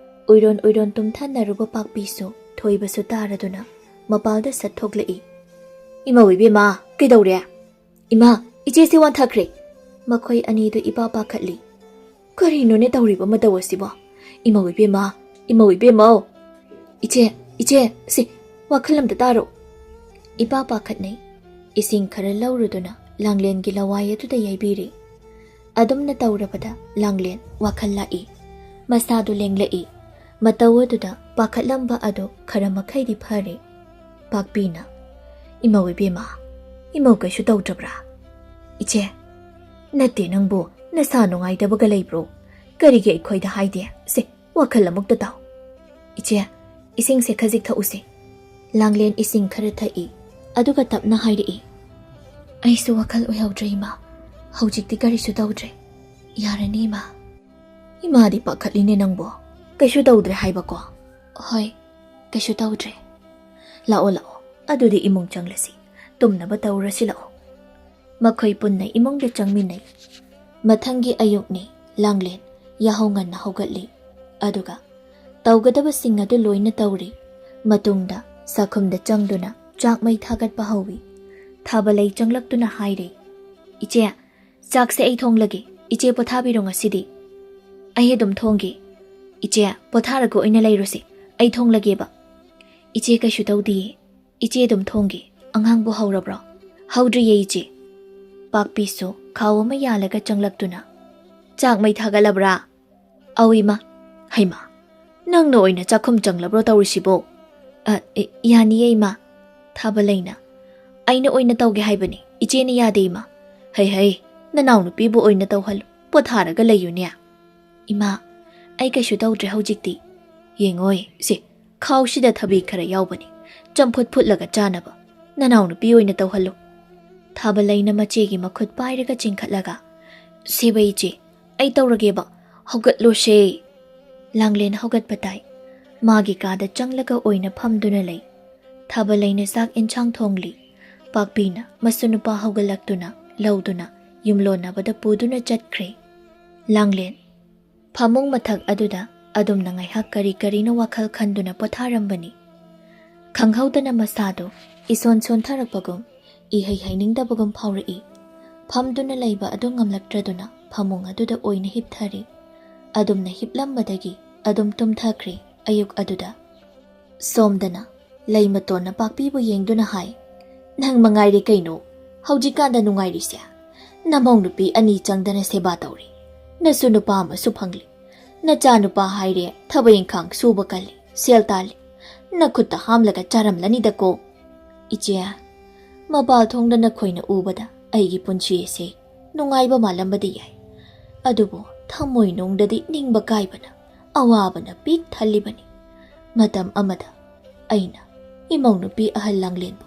ꯎꯏꯔꯣꯟ ꯎꯏꯔꯣꯟ ꯇꯨꯝꯊꯅꯔꯨꯕ ꯄꯥꯛꯄꯤꯁꯨ ꯊꯣꯏꯕꯁꯨ ꯇꯥꯔꯗꯨꯅ ꯃꯄꯥꯜꯗ ꯁꯠ ꯊꯣꯛꯂꯛꯏ꯫ "ꯏꯃꯧ ꯏꯕꯦꯝꯃ, ꯀꯩꯗꯧꯔꯦ?" "ꯏꯃꯥ, ꯏꯆꯦꯁꯤ ꯋꯥꯟꯊꯈ꯭ꯔꯦ!" ꯃꯈꯣꯏ ꯑꯅꯤꯗꯨ ꯏꯄꯥ ꯄꯥꯈꯠꯂꯤ꯫ "ꯀꯔꯤꯅꯣꯅꯦ ꯇꯧꯔꯤꯕ ꯃꯇꯧ ꯑꯁꯤꯕꯣ? ꯏꯃꯧ ꯏꯕꯦꯝꯃ, ꯏꯃꯧ ꯏꯕꯦꯝꯃꯧ!" "ꯏꯆꯦ, ꯏꯆꯦ, ꯁꯤ, ꯋꯥꯈꯜ ꯑꯝꯇ ꯇꯥꯔꯣ꯫" ꯏꯄꯥ ꯄꯥꯈꯠꯅꯩ꯫ ꯏꯁꯤꯡ ꯈꯔ ꯂꯧꯔꯨꯗꯨꯅ ꯂꯥꯡꯂꯦꯟꯒꯤ ꯂꯋꯥꯏ ꯑꯗꯨꯗ ꯌꯩꯕꯤꯔꯤ꯫ ꯑꯗꯨꯝꯅ ꯇꯧꯔꯕꯗ ꯂꯥꯡꯂꯦꯟ ꯋꯥꯈꯜ ꯂꯥꯛꯏ꯫ ꯃꯁꯥꯗꯨ ꯂꯦꯡꯂꯛꯏ꯫ ꯃꯇꯧ ꯑꯗꯨꯗ ꯄꯥꯈꯠꯂꯝꯕ ꯑꯗꯨ ꯈꯔ ꯃꯈꯩꯗꯤ ꯐꯔꯦ꯫ ꯄꯥꯛꯄꯤꯅ, "ꯏꯃꯧ ꯏꯕꯦꯝꯃ, ꯏꯃꯧ ꯀꯩꯁꯨ ꯇꯧꯗ꯭ꯔꯕ꯭ꯔꯥ?" "ꯏꯆꯦ, ꯅꯠꯇꯦ, ꯅꯪꯕꯨ ꯅꯁꯥ ꯅꯨꯡꯉꯥꯏꯇꯕꯒ ꯂꯩꯕ꯭ꯔꯣ? ꯀꯔꯤꯒꯤ ꯑꯩꯈꯣꯏꯗ ꯍꯥꯏꯗꯦ? ꯁꯦ, ꯋꯥꯈꯜ ꯑꯃꯨꯛꯇ ꯇꯥꯎ꯫ ꯏꯆꯦ, ꯏꯁꯤꯡꯁꯦ ꯈꯖꯤꯛ ꯊꯛꯎꯁꯦ꯫" ꯂꯥꯡꯂꯦꯟ ꯏꯁꯤꯡ ꯈꯔ ꯊꯛꯏ, ꯑꯗꯨꯒ ꯇꯞꯅ ꯍꯥꯏꯔꯛꯏ, "ꯑꯩꯁꯨ ꯋꯥꯈꯜ ꯑꯣꯏꯍꯧꯗ꯭ꯔꯦ, ꯏꯃꯥ꯫ ꯍꯧꯖꯤꯛꯇꯤ ꯀꯔꯤꯁꯨ ꯇꯧꯗ꯭ꯔꯦ꯫ ꯌꯥꯔꯅꯤ, ꯏꯃꯥ꯫" "ꯏꯃꯥꯗꯤ ꯄꯥꯈꯠꯂꯤꯅꯦ ꯅꯪꯕꯣ꯫ ꯀꯩꯁꯨ ꯇꯧꯗ꯭ꯔꯦ ꯍꯥꯏꯕꯀꯣ?" "ꯍꯣꯏ, ꯀꯩꯁꯨ ꯇꯧꯗ꯭ꯔꯦ꯫" "ꯂꯥꯛꯑꯣ, ꯂꯥꯛꯑꯣ꯫ ꯑꯗꯨꯗꯤ ꯏꯃꯨꯡ ꯆꯪꯂꯁꯤ꯫ ꯇꯨꯝꯅꯕ ꯇꯧꯔꯁꯤ, ꯂꯥꯛꯑꯣ꯫" ꯃꯈꯣꯏ ꯄꯨꯟꯅ ꯏꯃꯨꯡꯗ ꯆꯪꯃꯤꯟꯅꯩ꯫ ꯃꯊꯪꯒꯤ ꯑꯌꯨꯛꯅꯤ꯫ ꯂꯥꯡꯂꯦꯟ ꯌꯥꯍꯧ ꯉꯟꯅ ꯍꯧꯒꯠꯂꯤ꯫ ꯑꯗꯨꯒ ꯇꯧꯒꯗꯕꯁꯤꯡ ꯑꯗꯨ ꯂꯣꯏꯅ ꯇꯧꯔꯤ꯫ ꯃꯇꯨꯡꯗ ꯆꯥꯛꯈꯨꯝꯗ ꯆꯪꯗꯨꯅ ꯆꯥꯛ ꯃꯩ ꯊꯥꯒꯠꯄ ꯍꯧꯏ꯫ ꯊꯥꯕꯂꯩ ꯆꯪꯂꯛꯇꯨꯅ ꯍꯥꯏꯔꯦ, "ꯏꯆꯦ, ꯆꯥꯛꯁꯦ ꯑꯩ ꯊꯣꯡꯂꯒꯦ꯫ ꯏꯆꯦ ꯄꯣꯊꯥꯕꯤꯔꯣ ꯉꯁꯤꯗꯤ꯫" "ꯑꯩ ꯑꯗꯨꯝ ꯊꯣꯡꯒꯦ꯫" "ꯏꯆꯦ, ꯄꯣꯊꯥꯔꯒ ꯑꯣꯏꯅ ꯂꯩꯔꯣꯁꯦ꯫ ꯑꯩ ꯊꯣꯡꯂꯒꯦꯕ꯫" "ꯏꯆꯦ ꯀꯩꯁꯨ ꯇꯧꯗꯤꯌꯦ꯫ ꯏꯆꯦ ꯑꯗꯨꯝ ꯊꯣꯡꯒꯦ꯫ ꯑꯉꯥꯡꯕꯨ ꯍꯧꯔꯕ꯭ꯔꯣ?" "ꯍꯧꯗ꯭ꯔꯤꯌꯦ, ꯏꯆꯦ꯫" ꯄꯥꯛꯄꯤꯁꯨ ꯈꯥꯎ ꯑꯃ ꯌꯥꯜꯂꯒ ꯆꯪꯂꯛꯇꯨꯅ, "ꯆꯥꯛ ꯃꯩ ꯊꯥꯒꯠꯂꯕ꯭ꯔꯥ?" "ꯑꯧ, ꯏꯃꯥ꯫" "ꯍꯩꯃꯥ, ꯅꯪꯅ ꯑꯣꯏꯅ ꯆꯥꯛꯈꯨꯝ ꯆꯪꯂꯕ꯭ꯔꯣ ꯇꯧꯔꯤꯁꯤꯕꯣ?" "ꯑ, ꯑꯦ, ꯌꯥꯅꯤꯌꯦ, ꯏꯃꯥ꯫" ꯊꯥꯕꯂꯩꯅ, "ꯑꯩꯅ ꯑꯣꯏꯅ ꯇꯧꯒꯦ ꯍꯥꯏꯕꯅꯤ, ꯏꯆꯦꯅ ꯌꯥꯗꯦ, ꯏꯃꯥ꯫" "ꯍꯩ, ꯍꯩ, ꯅꯅꯥꯎꯅꯨꯄꯤꯕꯨ ꯑꯣꯏꯅ ꯇꯧꯍꯜꯂꯨ, ꯄꯣꯊꯥꯔꯒ ꯂꯩꯌꯨꯅꯦ꯫" "ꯏꯃꯥ, ꯑꯩ ꯀꯩꯁꯨ ꯇꯧꯗ꯭ꯔꯦ ꯍꯧꯖꯤꯛꯇꯤ꯫" "ꯌꯦꯡꯉꯣꯏ, ꯁꯦ, ꯈꯥꯎꯁꯤꯗ ꯊꯕꯤ ꯈꯔ ꯌꯥꯎꯕꯅꯤ, ꯆꯝꯐꯨꯠ ꯐꯨꯠꯂꯒ ꯆꯥꯅꯕ꯫ ꯅꯅꯥꯎꯅꯨꯄꯤ ꯑꯣꯏꯅ ꯇꯧꯍꯜꯂꯨ꯫" ꯊꯥꯕꯂꯩꯅ ꯃꯆꯦꯒꯤ ꯃꯈꯨꯠ ꯄꯥꯏꯔꯒ ꯆꯤꯡꯈꯠꯂꯒ, "ꯁꯦꯕ ꯏꯆꯦ, ꯑꯩ ꯇꯧꯔꯒꯦꯕ, ꯍꯧꯒꯠꯂꯣꯁꯦ꯫" ꯂꯥꯡꯂꯦꯟ ꯍꯧꯒꯠꯄ ꯇꯥꯏ꯫ ꯃꯥꯒꯤ ꯀꯥꯗ ꯆꯪꯂꯒ ꯑꯣꯏꯅ ꯐꯝꯗꯨꯅ ꯂꯩ꯫ ꯊꯥꯕꯂꯩꯅ ꯆꯥꯛ ꯏꯟꯁꯥꯡ ꯊꯣꯡꯂꯤ꯫ ꯄꯥꯛꯄꯤꯅ ꯃꯁꯨ ꯅꯨꯄꯥ ꯍꯧꯒꯠꯂꯛꯇꯨꯅ ꯂꯧꯗꯨꯅ ꯌꯨꯝꯂꯣꯟꯅꯕꯗ ꯄꯨꯗꯨꯅ ꯆꯠꯈ꯭ꯔꯦ꯫ ꯂꯥꯡꯂꯦꯟ ꯐꯃꯨꯡ ꯃꯊꯛ ꯑꯗꯨꯗ ꯑꯗꯨꯝꯅ ꯉꯥꯏꯍꯥꯛ ꯀꯔꯤ ꯀꯔꯤꯅꯣ ꯋꯥꯈꯜ ꯈꯟꯗꯨꯅ ꯄꯣꯊꯥꯔꯝꯕꯅꯤ꯫ ꯈꯪꯍꯧꯗꯅ ꯃꯁꯥꯗꯨ ꯏꯁꯣꯟ ꯁꯣꯟꯊꯔꯛꯄꯒꯨꯝ, ꯏꯍꯩ ꯍꯩꯅꯤꯡꯗꯕꯒꯨꯝ ꯐꯥꯎꯔꯛꯏ꯫ ꯐꯝꯗꯨꯅ ꯂꯩꯕ ꯑꯗꯨ ꯉꯝꯂꯛꯇ꯭ꯔꯗꯨꯅ ꯐꯃꯨꯡ ꯑꯗꯨꯗ ꯑꯣꯏꯅ ꯍꯤꯞꯊꯔꯦ꯫ ꯑꯗꯨꯝꯅ ꯍꯤꯞꯂꯝꯕꯗꯒꯤ ꯑꯗꯨꯝ ꯇꯨꯝꯊꯈ꯭ꯔꯦ꯫ ꯑꯌꯨꯛ ꯑꯗꯨꯗ ꯁꯣꯝꯗꯅ ꯂꯩꯃꯇꯣꯟꯅ ꯄꯥꯛꯄꯤꯕꯨ ꯌꯦꯡꯗꯨꯅ ꯍꯥꯏ, "ꯅꯪ ꯃꯉꯥꯏꯔꯦ ꯀꯩꯅꯣ ꯍꯧꯖꯤꯛꯀꯥꯟꯗ ꯅꯨꯡꯉꯥꯏꯔꯤꯁꯦ꯫ ꯅꯃꯧ ꯅꯨꯄꯤ ꯑꯅꯤ ꯆꯪꯗꯅ ꯁꯦꯕꯥ ꯇꯧꯔꯤ꯫ ꯅꯁꯨ ꯅꯨꯄꯥ ꯑꯃꯁꯨ ꯐꯪꯂꯤ꯫ "ꯅꯆꯥꯅꯨꯄꯥ ꯍꯥꯏꯔꯦ, ꯊꯕꯛ ꯏꯪꯈꯥꯡ ꯁꯨꯕ ꯀꯜꯂꯤ, ꯁꯦꯜ ꯇꯥꯜꯂꯤ, ꯅꯈꯨꯠꯇ ꯍꯥꯝꯂꯒ ꯆꯥꯔꯝꯂꯅꯤꯗꯀꯣ꯫ ꯏꯆꯦ, ꯃꯄꯥꯜ ꯊꯣꯡꯗ ꯅꯈꯣꯏꯅ ꯎꯕꯗ ꯑꯩꯒꯤ ꯄꯨꯟꯁꯤ ꯑꯁꯤ ꯅꯨꯡꯉꯥꯏꯕ ꯃꯥꯜꯂꯝꯕꯗꯤ ꯌꯥꯏ, ꯑꯗꯨꯕꯨ ꯊꯃꯣꯏꯅꯨꯡꯗꯗꯤ ꯅꯤꯡꯕ ꯀꯥꯏꯕꯅ, ꯑꯋꯥꯕꯅ ꯄꯤꯛ ꯊꯜꯂꯤꯕꯅꯤ꯫ ꯃꯇꯝ ꯑꯃꯗ ꯑꯩꯅ ꯏꯃꯧ ꯅꯨꯄꯤ ꯑꯍꯜ ꯂꯥꯡꯂꯦꯟꯕꯨ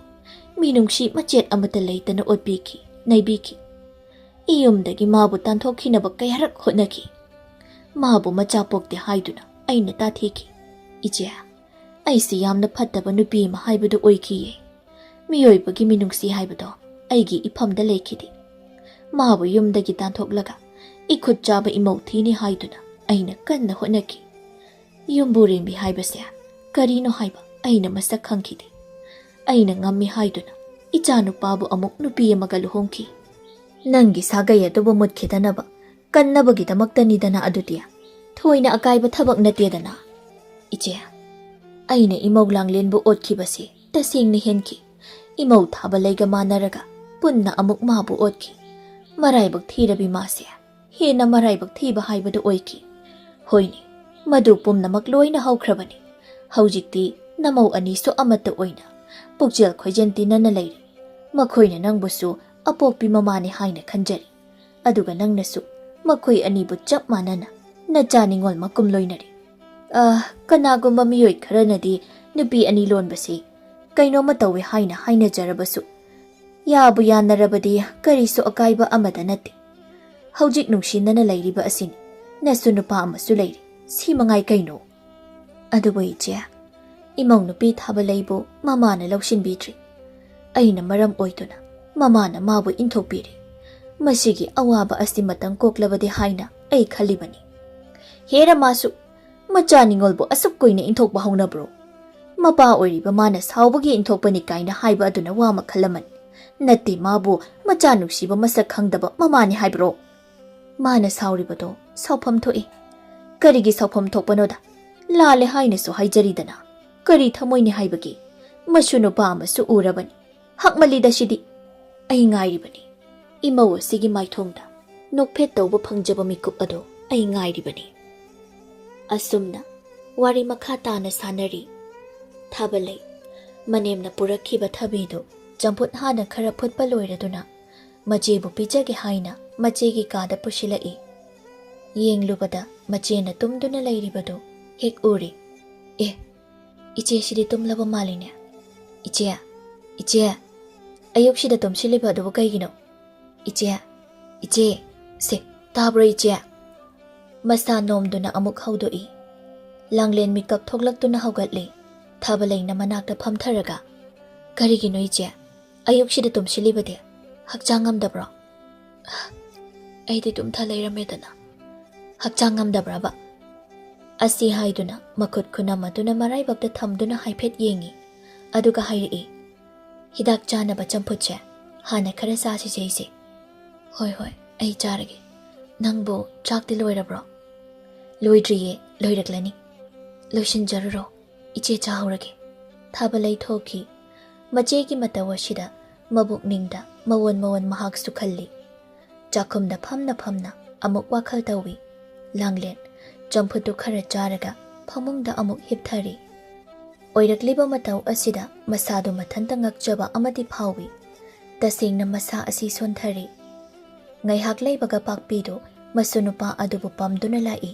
ꯃꯤꯅꯨꯡꯁꯤ ꯃꯆꯦꯠ ꯑꯃꯠꯇ ꯂꯩꯇꯅ ꯑꯣꯠꯄꯤꯈꯤ, ꯅꯩꯕꯤꯈꯤ꯫ ꯏꯌꯨꯝꯗꯒꯤ ꯃꯥꯕꯨ ꯇꯥꯟꯊꯣꯛꯈꯤꯅꯕ ꯀꯌꯥꯔꯛ ꯍꯣꯠꯅꯈꯤ꯫ ꯃꯥꯕꯨ ꯃꯆꯥ ꯄꯣꯛꯇꯦ ꯍꯥꯏꯗꯨꯅ ꯑꯩꯅ ꯇꯥꯊꯤꯈꯤ꯫ ꯏꯆꯦ, ꯑꯩꯁꯤ ꯌꯥꯝꯅ ꯐꯠꯇꯕ ꯅꯨꯄꯤ ꯑꯃ ꯍꯥꯏꯕꯗꯨ ꯑꯣꯏꯈꯤꯌꯦ꯫ ꯃꯤꯑꯣꯏꯕꯒꯤ ꯃꯤꯅꯨꯡꯁꯤ ꯍꯥꯏꯕꯗꯣ ꯑꯩꯒꯤ ꯏꯐꯝꯗ ꯂꯩꯈꯤꯗꯦ꯫ ꯃꯥꯕꯨ ꯌꯨꯝꯗꯒꯤ ꯇꯥꯟꯊꯣꯛꯂꯒ ꯏꯈꯨꯠ ꯆꯥꯕ ꯏꯃꯧ ꯊꯤꯅꯤ ꯍꯥꯏꯗꯨꯅ ꯑꯩꯅ ꯀꯟꯅ ꯍꯣꯠꯅꯈꯤ꯫ ꯌꯨꯝꯕꯨꯔꯦꯝꯕꯤ ꯍꯥꯏꯕꯁꯦ ꯀꯔꯤꯅꯣ ꯍꯥꯏꯕ ꯑꯩꯅ ꯃꯁꯛ ꯈꯪꯈꯤꯗꯦ꯫ ꯑꯩꯅ ꯉꯝꯃꯤ ꯍꯥꯏꯗꯨꯅ ꯏꯆꯥꯅꯨꯄꯥꯕꯨ ꯑꯃꯨꯛ ꯅꯨꯄꯤ ꯑꯃꯒ ꯂꯨꯍꯣꯡꯈꯤ꯫ ꯅꯪꯒꯤ ꯁꯥꯒꯩ ꯑꯗꯨꯕꯨ ꯃꯨꯠꯈꯤꯗꯅꯕ ꯀꯟꯅꯕꯒꯤꯗꯃꯛꯇꯅꯤꯗꯅ ꯑꯗꯨꯗꯤ꯫ ꯊꯣꯏꯅ ꯑꯀꯥꯏꯕ ꯊꯕꯛ ꯅꯠꯇꯦꯗꯅ꯫ ꯏꯆꯦ, ꯑꯩꯅ ꯏꯃꯧ ꯂꯥꯡꯂꯦꯟꯕꯨ ꯑꯣꯠꯈꯤꯕꯁꯤ ꯇꯁꯦꯡꯅ ꯍꯦꯟꯈꯤ꯫ ꯏꯃꯧ ꯊꯥꯕ ꯂꯩꯒ ꯃꯥꯟꯅꯔꯒ ꯄꯨꯟꯅ ꯑꯃꯨꯛ ꯃꯥꯕꯨ ꯑꯣꯠꯈꯤ꯫ ꯃꯔꯥꯏꯕꯛ ꯊꯤꯔꯕꯤ ꯃꯥꯁꯦ ꯍꯦꯟꯅ ꯃꯔꯥꯏꯕꯛ ꯊꯤꯕ ꯍꯥꯏꯕꯗꯨ ꯑꯣꯏꯈꯤ꯫ ꯍꯣꯏꯅꯦ, ꯃꯗꯨ ꯄꯨꯝꯅꯃꯛ ꯂꯣꯏꯅ ꯍꯧꯈ꯭ꯔꯕꯅꯤ꯫ ꯍꯧꯖꯤꯛꯇꯤ ꯅꯃꯧ ꯑꯅꯤꯁꯨ ꯑꯃꯠꯇ ꯑꯣꯏꯅ ꯄꯨꯛꯆꯦꯜ ꯈꯣꯏꯖꯦꯟ ꯇꯤꯟꯅꯅ ꯂꯩꯔꯦ꯫ ꯃꯈꯣꯏꯅ ꯅꯪꯕꯨꯁꯨ ꯑꯄꯣꯛꯄꯤ ꯃꯃꯥꯅꯤ ꯍꯥꯏꯅ ꯈꯟꯖꯔꯤ꯫ ꯑꯗꯨꯒ ꯅꯪꯅꯁꯨ ꯃꯈꯣꯏ ꯑꯅꯤꯕꯨ ꯆꯞ ꯃꯥꯟꯅꯅ ꯅꯆꯥ ꯅꯤꯉꯣꯜ ꯃꯀꯨꯝ ꯂꯣꯏꯅꯔꯦ꯫ ꯑ, ꯀꯅꯥꯒꯨꯝꯕ ꯃꯤꯑꯣꯏ ꯈꯔꯅꯗꯤ ꯅꯨꯄꯤ ꯑꯅꯤ ꯂꯣꯟꯕꯁꯤ ꯀꯩꯅꯣꯝꯃ ꯇꯧꯏ ꯍꯥꯏꯅ ꯍꯥꯏꯅꯖꯔꯕꯁꯨ, ꯌꯥꯕꯨ ꯌꯥꯅꯔꯕꯗꯤ ꯀꯔꯤꯁꯨ ꯑꯀꯥꯏꯕ ꯑꯃꯠꯇ ꯅꯠꯇꯦ꯫ ꯍꯧꯖꯤꯛ ꯅꯨꯡꯁꯤꯅꯅ ꯂꯩꯔꯤꯕ ꯑꯁꯤꯅꯤ꯫ ꯅꯁꯨ ꯅꯨꯄꯥ ꯑꯃꯁꯨ ꯂꯩꯔꯤ꯫ ꯁꯤ ꯃꯉꯥꯏ ꯀꯩꯅꯣ? ꯑꯗꯨꯕꯨ ꯏꯆꯦ, ꯏꯃꯧ ꯅꯨꯄꯤ ꯊꯥꯕ ꯂꯩꯕꯨ ꯃꯃꯥꯅ ꯂꯧꯁꯤꯟꯕꯤꯗ꯭ꯔꯤ꯫ ꯑꯩꯅ ꯃꯔꯝ ꯑꯣꯏꯗꯨꯅ ꯃꯃꯥꯅ ꯃꯥꯕꯨ ꯏꯟꯊꯣꯛꯄꯤꯔꯦ꯫ ꯃꯁꯤꯒꯤ ꯑꯋꯥꯕ ꯑꯁꯤꯃꯇꯪ ꯀꯣꯛꯂꯕꯗꯤ ꯍꯥꯏꯅ ꯑꯩ ꯈꯜꯂꯤꯕꯅꯤ꯫ ꯍꯦꯔꯥ ꯃꯥꯁꯨ, ꯃꯆꯥ ꯅꯤꯉꯣꯜꯕꯨ ꯑꯁꯨꯛ ꯀꯨꯏꯅ ꯏꯟꯊꯣꯛꯄ ꯍꯧꯅꯕ꯭ꯔꯣ? ꯃꯄꯥ ꯑꯣꯏꯔꯤꯕ ꯃꯥꯅ ꯁꯥꯎꯕꯒꯤ ꯏꯟꯊꯣꯛꯄꯅꯤ ꯀꯥꯏꯅ ꯍꯥꯏꯕ ꯑꯗꯨꯅ ꯋꯥ ꯃꯈꯜ ꯑꯃꯅꯤ꯫ ꯅꯠꯇꯦ, ꯃꯥꯕꯨ ꯃꯆꯥ ꯅꯨꯡꯁꯤꯕ ꯃꯁꯛ ꯈꯪꯗꯕ ꯃꯃꯥꯅꯤ ꯍꯥꯏꯕ꯭ꯔꯣ? ꯃꯥꯅ ꯁꯥꯎꯔꯤꯕꯗꯣ ꯁꯥꯎꯐꯝ ꯊꯣꯛꯏ꯫ ꯀꯔꯤꯒꯤ ꯁꯥꯎꯐꯝ ꯊꯣꯛꯄꯅꯣꯗ? ꯂꯥꯜꯂꯦ ꯍꯥꯏꯅꯁꯨ ꯍꯥꯏꯖꯔꯤꯗꯅ꯫ ꯀꯔꯤ ꯊꯃꯣꯏꯅꯤ ꯍꯥꯏꯕꯒꯦ? ꯃꯁꯨ ꯅꯨꯄꯥ ꯑꯃꯁꯨ ꯎꯔꯕꯅꯤ꯫ ꯍꯛꯃꯜꯂꯤꯗ ꯁꯤꯗꯤ꯫ ꯑꯩ ꯉꯥꯏꯔꯤꯕꯅꯤ꯫ ꯏꯃꯧ ꯑꯁꯤꯒꯤ ꯃꯥꯏꯊꯣꯡꯗ ꯅꯣꯛꯐꯦꯠ ꯇꯧꯕ ꯐꯪꯖꯕ ꯃꯤꯀꯨꯞ ꯑꯗꯨ ꯑꯩ ꯉꯥꯏꯔꯤꯕꯅꯤ꯫ ꯑꯁꯨꯝꯅ ꯋꯥꯔꯤ ꯃꯈꯥ ꯇꯥꯅ ꯁꯥꯟꯅꯔꯤ꯫ ꯊꯥꯕꯂꯩ ꯃꯅꯦꯝꯅ ꯄꯨꯔꯛꯈꯤꯕ ꯊꯕꯤꯗꯨ ꯆꯝꯐꯨꯠ ꯍꯥꯟꯅ ꯈꯔ ꯐꯨꯠꯄ ꯂꯣꯏꯔꯗꯨꯅ ꯃꯆꯦꯕꯨ ꯄꯤꯖꯒꯦ ꯍꯥꯏꯅ ꯃꯆꯦꯒꯤ ꯀꯥꯗ ꯄꯨꯁꯤꯜꯂꯛꯏ꯫ ꯌꯦꯡꯂꯨꯕꯗ ꯃꯆꯦꯅ ꯇꯨꯝꯗꯨꯅ ꯂꯩꯔꯤꯕꯗꯨ ꯍꯦꯛ ꯎꯔꯤ꯫ "ꯑꯦ, ꯏꯆꯦꯁꯤꯗꯤ ꯇꯨꯝꯂꯕ ꯃꯥꯜꯂꯤꯅꯦ꯫ ꯏꯆꯦ, ꯏꯆꯦ, ꯑꯌꯨꯛꯁꯤꯗ ꯇꯨꯝꯁꯤꯜꯂꯤꯕ ꯑꯗꯨꯕꯨ ꯀꯩꯒꯤꯅꯣ? ꯏꯆꯦ, ꯏꯆꯦ, ꯁꯦ, ꯇꯥꯕ꯭ꯔꯣ ꯏꯆꯦ?" ꯃꯁꯥ ꯅꯣꯝꯗꯨꯅ ꯑꯃꯨꯛ ꯍꯧꯗꯣꯛꯏ꯫ ꯂꯥꯡꯂꯦꯟ ꯃꯤꯀꯞ ꯊꯣꯛꯂꯛꯇꯨꯅ ꯍꯧꯒꯠꯂꯤ꯫ ꯊꯥꯕꯂꯩꯅ ꯃꯅꯥꯛꯇ ꯐꯝꯊꯔꯒ, "ꯀꯔꯤꯒꯤꯅꯣ ꯏꯆꯦ? ꯑꯌꯨꯛꯁꯤꯗ ꯇꯨꯝꯁꯤꯜꯂꯤꯕꯗꯤ? ꯍꯛꯆꯥꯡ ꯉꯝꯗꯕ꯭ꯔꯣ?" "ꯑꯩꯗꯤ ꯇꯨꯝꯊ ꯂꯩꯔꯝꯃꯦꯗꯅ꯫ ꯍꯛꯆꯥꯡ ꯉꯝꯗꯕ꯭ꯔꯕ?" ꯑꯁꯤ ꯍꯥꯏꯗꯨꯅ ꯃꯈꯨꯠ ꯈꯨꯅꯝ ꯑꯗꯨꯅ ꯃꯔꯥꯏꯕꯛꯇ ꯊꯝꯗꯨꯅ ꯍꯥꯏꯐꯦꯠ ꯌꯦꯡꯉꯤ꯫ ꯑꯗꯨꯒ ꯍꯥꯏꯔꯛꯏ, "ꯍꯤꯗꯥꯛ ꯆꯥꯅꯕ ꯆꯝꯐꯨꯠꯁꯦ ꯍꯥꯟꯅ ꯈꯔ ꯆꯥꯁꯤꯁꯦ ꯏꯆꯦ꯫" "ꯍꯣꯏ, ꯍꯣꯏ, ꯑꯩ ꯆꯥꯔꯒꯦ꯫ ꯅꯪꯕꯨ ꯆꯥꯛꯇꯤ ꯂꯣꯏꯔꯕ꯭ꯔꯣ?" "ꯂꯣꯏꯗ꯭ꯔꯤꯌꯦ, ꯂꯣꯏꯔꯛꯂꯅꯤ꯫ ꯂꯣꯏꯁꯤꯟꯖꯔꯨꯔꯣ, ꯏꯆꯦ ꯆꯥꯍꯧꯔꯒꯦ꯫" ꯊꯥꯕꯂꯩ ꯊꯣꯛꯈꯤ꯫ ꯃꯆꯦꯒꯤ ꯃꯇꯧ ꯑꯁꯤꯗ ꯃꯕꯨꯛꯅꯤꯡꯗ ꯃꯋꯣꯟ ꯃꯋꯣꯟ ꯃꯍꯥꯛꯁꯨ ꯈꯜꯂꯤ꯫ ꯆꯥꯛꯈꯨꯝꯗ ꯐꯝꯅ ꯐꯝꯅ ꯑꯃꯨꯛ ꯋꯥꯈꯜ ꯇꯧꯏ꯫ ꯂꯥꯡꯂꯦꯟ ꯆꯝꯐꯨꯠꯇꯨ ꯈꯔ ꯆꯥꯔꯒ ꯐꯃꯨꯡꯗ ꯑꯃꯨꯛ ꯍꯤꯞꯊꯔꯤ꯫ ꯑꯣꯏꯔꯛꯂꯤꯕ ꯃꯇꯧ ꯑꯁꯤꯗ ꯃꯁꯥꯗꯨ ꯃꯊꯟꯇ ꯉꯛꯆꯕ ꯑꯃꯗꯤ ꯐꯥꯎꯏ꯫ ꯇꯁꯦꯡꯅ ꯃꯁꯥ ꯑꯁꯤ ꯁꯣꯟꯊꯔꯤ꯫ ꯉꯥꯏꯍꯥꯛ ꯂꯩꯕꯒ ꯄꯥꯛꯄꯤꯗꯨ ꯃꯁꯨ ꯅꯨꯄꯥ ꯑꯗꯨꯕꯨ ꯄꯝꯗꯨꯅ ꯂꯥꯛꯏ꯫